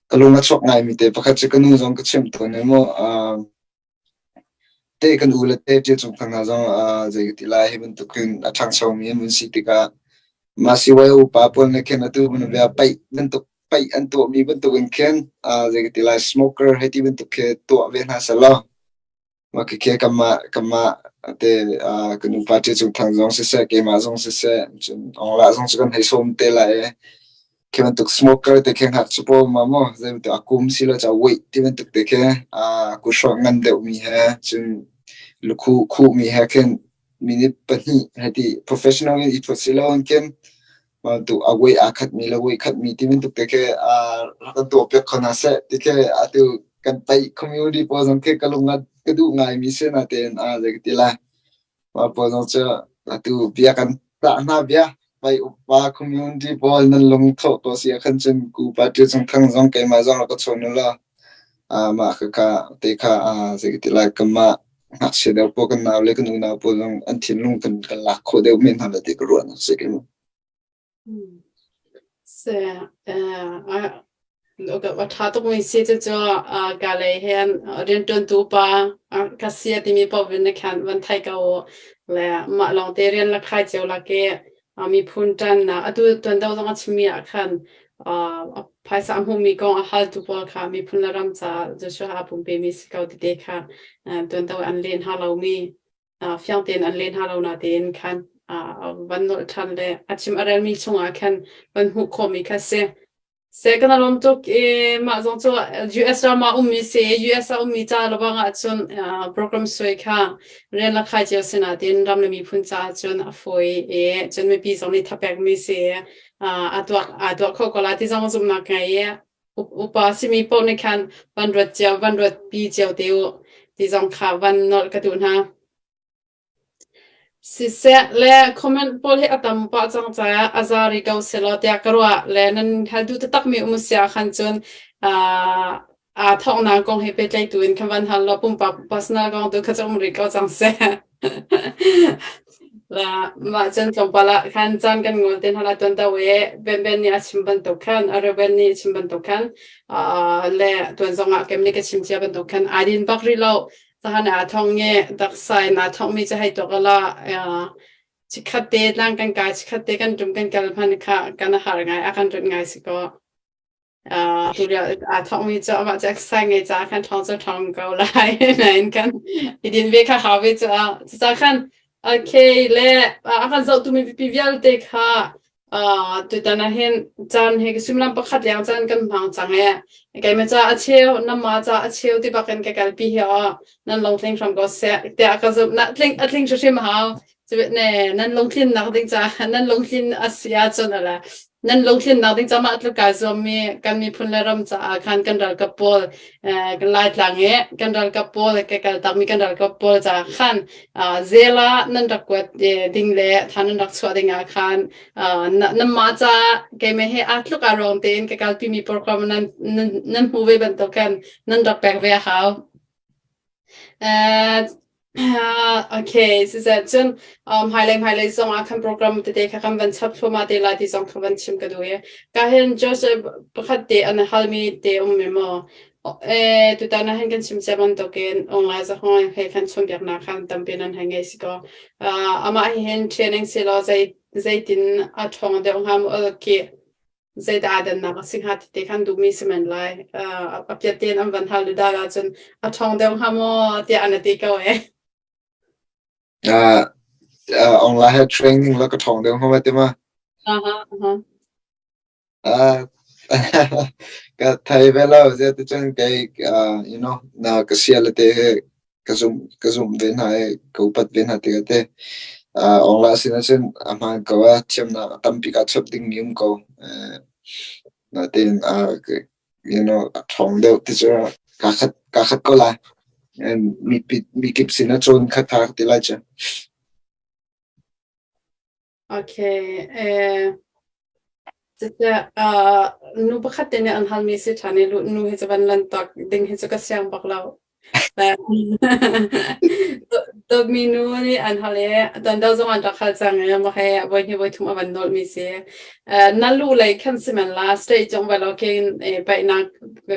Ka lung a chuak ngaimi te pakhat cu ka nu zong ka chimh tawn i mu. Te kan u le te ṭil cung thang hna zong zei ka ti lai hi bantuk hin a ṭhangchomi an vun si tikah mah si ve upa pawl nih khin atu bia paih bantuk paih an tuahmi bantuk in khin zei ka ti lai smoker hei ti bantuk khi tuah ve hna selaw mah khikhi kanmah kanmah te ka nupa ṭe cung thang zong siseh keimah zong siseh cun onglah zong cu kan hei sawm te lai i khi bantuk smoker te khi ngakchia pawl ma maw zei bantuk a kum si lo ca weight ti bantuk te khi kuhrawh ngan deuhmi he cun lukhuh khuhmi he khin minute pahnih hei ti professional in i ṭhuat si lo in khin bantuk a weight aa khatmi le weight khatmi ti bantuk te khi rak kan tuah piak kho hna seh ti khi atu. Kan paih community pawl zong khi ka lung a ka duh ngaimi si natein a zei ka ti lai. Mah pawl zong cu atu bia kan tah hna bia. Paih upa community pawl nan lung thawh ko si ahkhan cun ku party cung thang zong keimah zong rak ka chawn u law mah khakha te kha zei ka ti lai kanmah ngakchia deuh pawl kan nau le kan unau pawl zong an thinlung kan kan lak khawh deuh men hna la ti ka ruahnak si keimah. A ṭha tukmi si cucu ka lei hin rianṭuantu pa ka si a timi paoh in na khan van thei ko u. Le mah lawngte rian la khai cio lak i miphun ṭannak atu tuan deuh zong a chimmi ah khan phaisa a hmuhmi kong a haltu pawl kha miphun le ram caah Joshua aa pumpemi si ko tete kha tuan deuh an leh hna lomi fiang tein an leh hna lo natein khan van nolh ṭhan le a chim a relmi chungah khan van hmuh khawhmi kha si. Se kan lawm tuk i mah zong cu US ram ah ummi si US ah ummi ca lawang ah cun program suai kha rian la khai cio si natin ram le miphun caah cun a fawi i cun mipi zong nih thapekmi si a tuah a tuah kho ko la ti zong zumhnak ngei i upa simi paoh nih khan van ruat cio, van ruat pi cio te u ti zong kha van nolh ka duh hna. Siseh le comment pawl hi a tam pah cang caah a za rih ko selaw tiah ka ruah le nan hal duh taktakmi um si ah khan cun aa thawknak kong he pehtlaihtu in khan van hal law pumpak personal kong tu kha cu um rih ko cang seh. La mah cun tlawmpal ah khan caan kan ngol te hna la tuan do i Ben Ben nih a chim bantuk khan Reuben nih a chim bantuk khan le tuan zong ah kem nih ka chim cia bantuk khan ai din bak rih lo tahan aa thong nge taksa in aa thong mi cu hei tuak ala chikhat te tlang kan kai chikhat te kan tum kan kal hman kha kan har ngai a kan rut ngai si ko Tulio aa thawkmi cu amah cu exercise ngei caah khan ṭhawng cu ṭhawng ko lai. Nain kan i din ve kha hau ve cu. Cucaah khan okay le a kan zohtu mipi vialte kha tutan ah hin caan he suimilam pakhat leng caan kan hmang cang e. Keimah ca a cheu, nangmah ca a cheu ti bak in ka kalpi hi aw nan lungtling hram ko seh tiah ka zumh. Na tling a tling hrimhrim hau. Ne nan lungtlinnak ding ca nan lungtlin a si ahcun ala nan lungtlinnak ding ca mah tluk kaa zuammi kan miphun le ram caah khan kan ralkap pawl kan Laitlang i kan ralkap pawl ka kaltakmi kan ralkap pawl caah khan zela nan rak kuat ding le tha nan rak chuah ding ah khan nanmah ca keimah he aa tluk aa ruang tein ka kalpimi program nan nan hmu ve bantuk khan nan rak pek ve a hau. Okay, siseh cun hmailei hmailei zong ah khan program tete kha kan van chap thluahmah te lai ti zong kha van chim ka duh i ka hin Joseph pakhat te an halmi te um me maw eh tutan ah hin kan chim cia bantukin online zahong he khan chawnhbiaknak khan tampi nan hei ngei si ko amah hi hin training si law zei zeitin a ṭhawng deuh hnga maw ki zeidah aa dannak a si hnga ti te khan duhmi si men lai. A piat tein an van hal dal ahcun a ṭhawng deuh hnga maw tiah an ti ko eh. Uh, online he training la ka ṭhawng deuh hnga ma ti ma? Aha, aha. Uh, ka thei ve lo zia ti cun kei you know na ka sial te he ka zumh ka zumh ve hna i ka upat ve hna tikah teh Aung sin ahcun a hmaan ko a thiamnak a tampi kaa chap dingmi um ko. Natein you know a ṭhawng deuh ti cu kaa khat kaa khat ko lai. And mi mikip sin ah cawn kha tha ka ti lai cu. Okay. Cucu nu pakhat te nih an halmi si ṭhan i nu hi cu van lan tak ding hi cu ka siang bak lo. Dawtmi nu nih an hal i tuan deuh zong an rak hal cang i mah hi voi hnih voi thum a van nawlhmi si. Na lu lei khan si men la state cung vai lo khin paihnak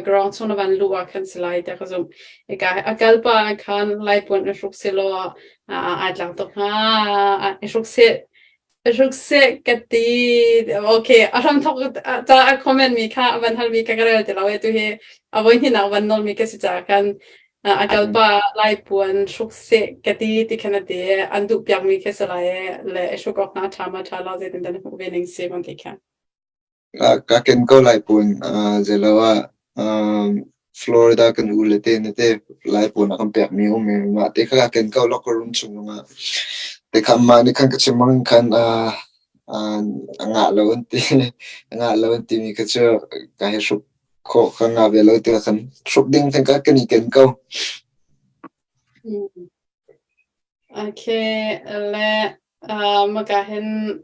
ground chung na van luh ah khan si lai tiah ka zumh. Ika a kal pa khan Laipuan i hruk selaw aa tlak tuk hnga. I hruk seh Hruk seh ka ti. Okay, a hramthawk ca a comment mi kha a van hal mi ka ka rel ti lo e tu hi a voi hnihnak van nawl mi ka si caah khan a kalpa lai puan hruk seh ka ti ti khan a ti an duh piak mi khi si lai e le hruk awk hna ṭha ma ṭha lo zeitin dah na hmuh ve ning si van ti kha. Ka ken ko lai puan zeilo ah Florida kan u le te na te lai puan a kan pekmi um i mah te kha ka ken ko locker room chung ah te kha mah nih khan ka chim bang khan a ngah lo an ti a ngah lo an timi kha cu ka he hruk. Khawh ka ngah ve lo tiah khan hruk ding khan ka kan i ken ko. Okay, le maka hin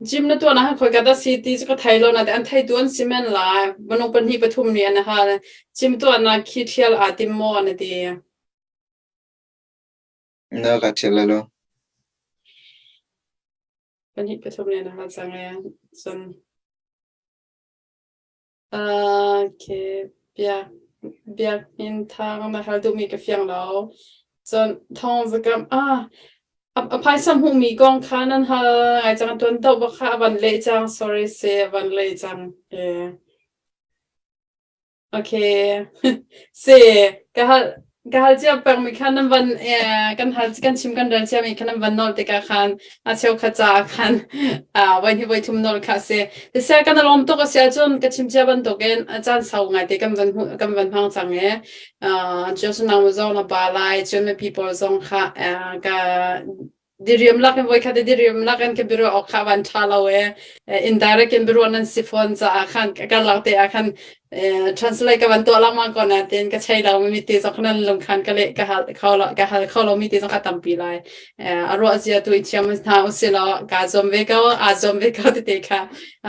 gym na tuah na han khoi ka da si ti chu ka thai lo na te an thai tu an si men la manung pahnih pathum ni an ha gym tuah na khi thial a tim mo na ti. Na ka thial la lo. Pahnih pathum ni an ha cang e cun Okay, biak biakinn thang na hal duhmi ka fiang lo. Cun thong zakam ah a phaisa hmuhmi kong kha nan hal ngai cang tuan doh bak kha a van leh cang sorry si a van leh cang. Yeah. Okay. Si, ka hal ka hal cia pengmi kha nan van kan hal kan chim kan rel ciami kha nan van nawl tikah khan a cheukhat caah khan voi hnih voi thum nawl kha a si. Siseh kan i lawm tuk a si ahcun ka chim cia bantukin a caan sau ngaite kan van hmuh kan van hmang cang i Jesu nang zong na pa lai cun mipi pawl zong kha ka diriam lak in voikhat i diriam lak in ka biaruah awk kha van ṭha lo e indirect in biaruah nan si fawn caah khan karlak te ah khan translate ka van tuah lengmang ko na tin ka chei lo mi te zong nan lung khan ka leh ka hal kho lo ka hal kho lo mi te zong a tampi lai a ruah zia tu i thiam hna usih law ka zuam ve ko aa zuam ve ko tete kha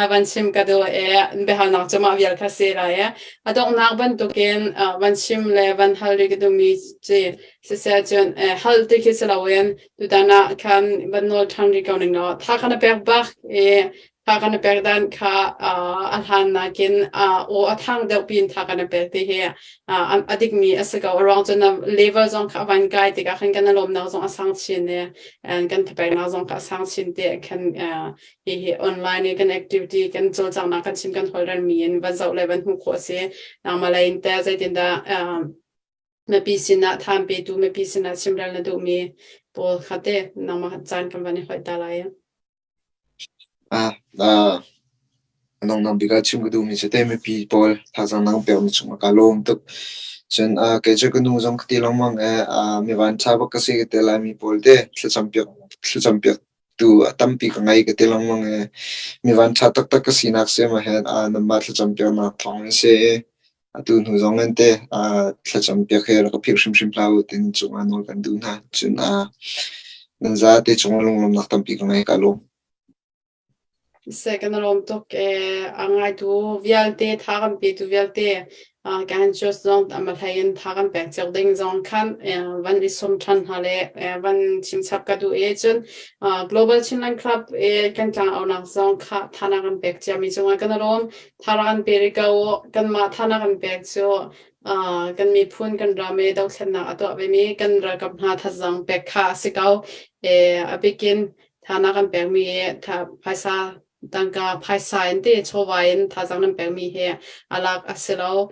van chim ka duh e biahalnak cu mah vial kha si lai e a donghnak bantukin van chim le van hal rih ka duhmi ci siseh cun hal ti khi si loin tutan ah khan van nawl ṭhan rih ko ning law tha kha na pek bak i tha kha na pek dan kha a hlan nakin aw a thang deuh pin tha kha na pek ti hi a dikmi a si ko. A ruang cu na level zong kha a van kai tikah khan kan lawmnak zong a sang chin i kan thapeknak zong kha a sang chin ti khan hihi online i kan activity kan cawlcanghnak kan chim kan holhrelmi in van zoh le van hmuh khawh a si. Nangmah lei in teh zeitindah Mipi sinah thaan petu, mipi sinah chimrel na duhmi pawl kha te nangmah caan kan van i hoih ta lai. Ah, ah, nong bik ah chim ka duhmi cu te mipi pawl thazaang nang pekmi cungah kaa lawm tuk. Cun ah, kei cu ka nu zong ka ti lengmang i ah, mi vanṭha bak ka si ka ti Laimi pawl te thlacam piak thlacam piak tu a tampi ka ngei ka ti lengmang i mi vanṭha taktak ka sinak si ma hen ah nanmah thlacam piaknak thawng in si i Atu hnu zong in teh thlacam piak hi rak ka philh hrimhrim hlah u tin cungah nawl kan duh hna. Cun nan zate cungah lunglawmhnak tampi ka ngei. Ka lawm. Seh kan i lawm tuk ee. A ngaitu vialte, tha kan petu vialte, kan church zong a hlei in tha kan pek cio ding zong khan van i sawm ṭhan hna le van chimchap ka duh i cun Global Chinland Club i kan tlangaunak zong kha tha na kan pek ciami cungah kan i lawm. Thar an pe rih ko. Kanmah thanak an pek cu kan miphun kan ram i dothlennak a tuah vemi kan ralkap hna thazaang pek kha a si ko. A bikin thanak an pekmi phaisa tangka phaisa in ti chawva in thazaang nan pekmi hi a lak a si lo.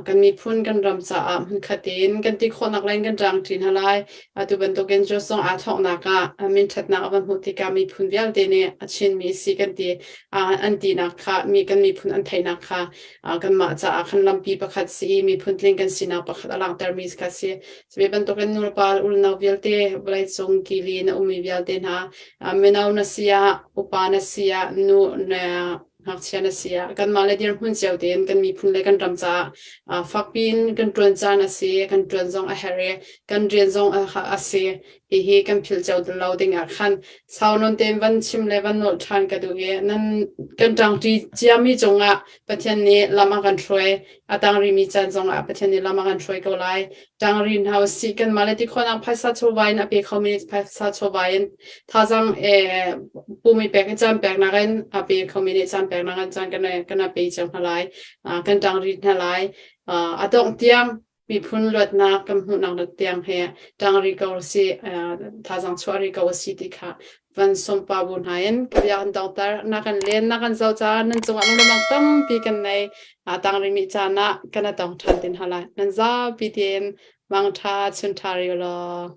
Kan miphun kan ram caah hmunkhat in kan ti khawhnak lei in kan ṭangṭi hna lai. Atu bantukin Jos zong aa thawknak ah minṭhatnak a van hmuh tikah miphun vialte nih a Chinmi si kan ti an tinak kha mi kan miphun an theihnak kha kanmah caah khan lampi pakhat si i miphun tling kan sinak pakhat a langhtermi kha si. Cu bantukin nulepa unau vialte vawleicung kili na ummi vialte hna mino na si ah upa na si ah nu na ngakchia na si ah kanmah le dirhmun cio tein kan miphun le kan ram caah fakpi in kan ṭuan caan a si kan ṭuan zong a herh i kan rian zong a si hihi kan philh cio lo ding ah khan sau nawn tein van chim le van nolh ṭhan ka duh i nan kan ṭangṭi ciami cungah Pathian nih lam a kan hruai a tang rihmi caan zongah Pathian nih lam a kan hruai ko lai Ṭang ri hna usih kanmah le tikhawhnak phaisa chawva in a pe khomi phaisa chawva in thazaang pum i pek i caan peknak in a pe khomi nih caan peknak in caan kan kan pe cio hna lai. Kan ṭang ri hna lai. A dongh tiang miphun luatnak kan hmuhnak tiang he ṭang ri ko usih thazaang chuah ri ko usih ti kha van sawmpa bu hna in ka bia kan dongter na kan len na kan zoh caah nan cungah lunglawmhnak tampi kan nei tang rimi caan ah kan tong ṭhan tin hala nan zapi tein mangṭha chun ṭha ri law.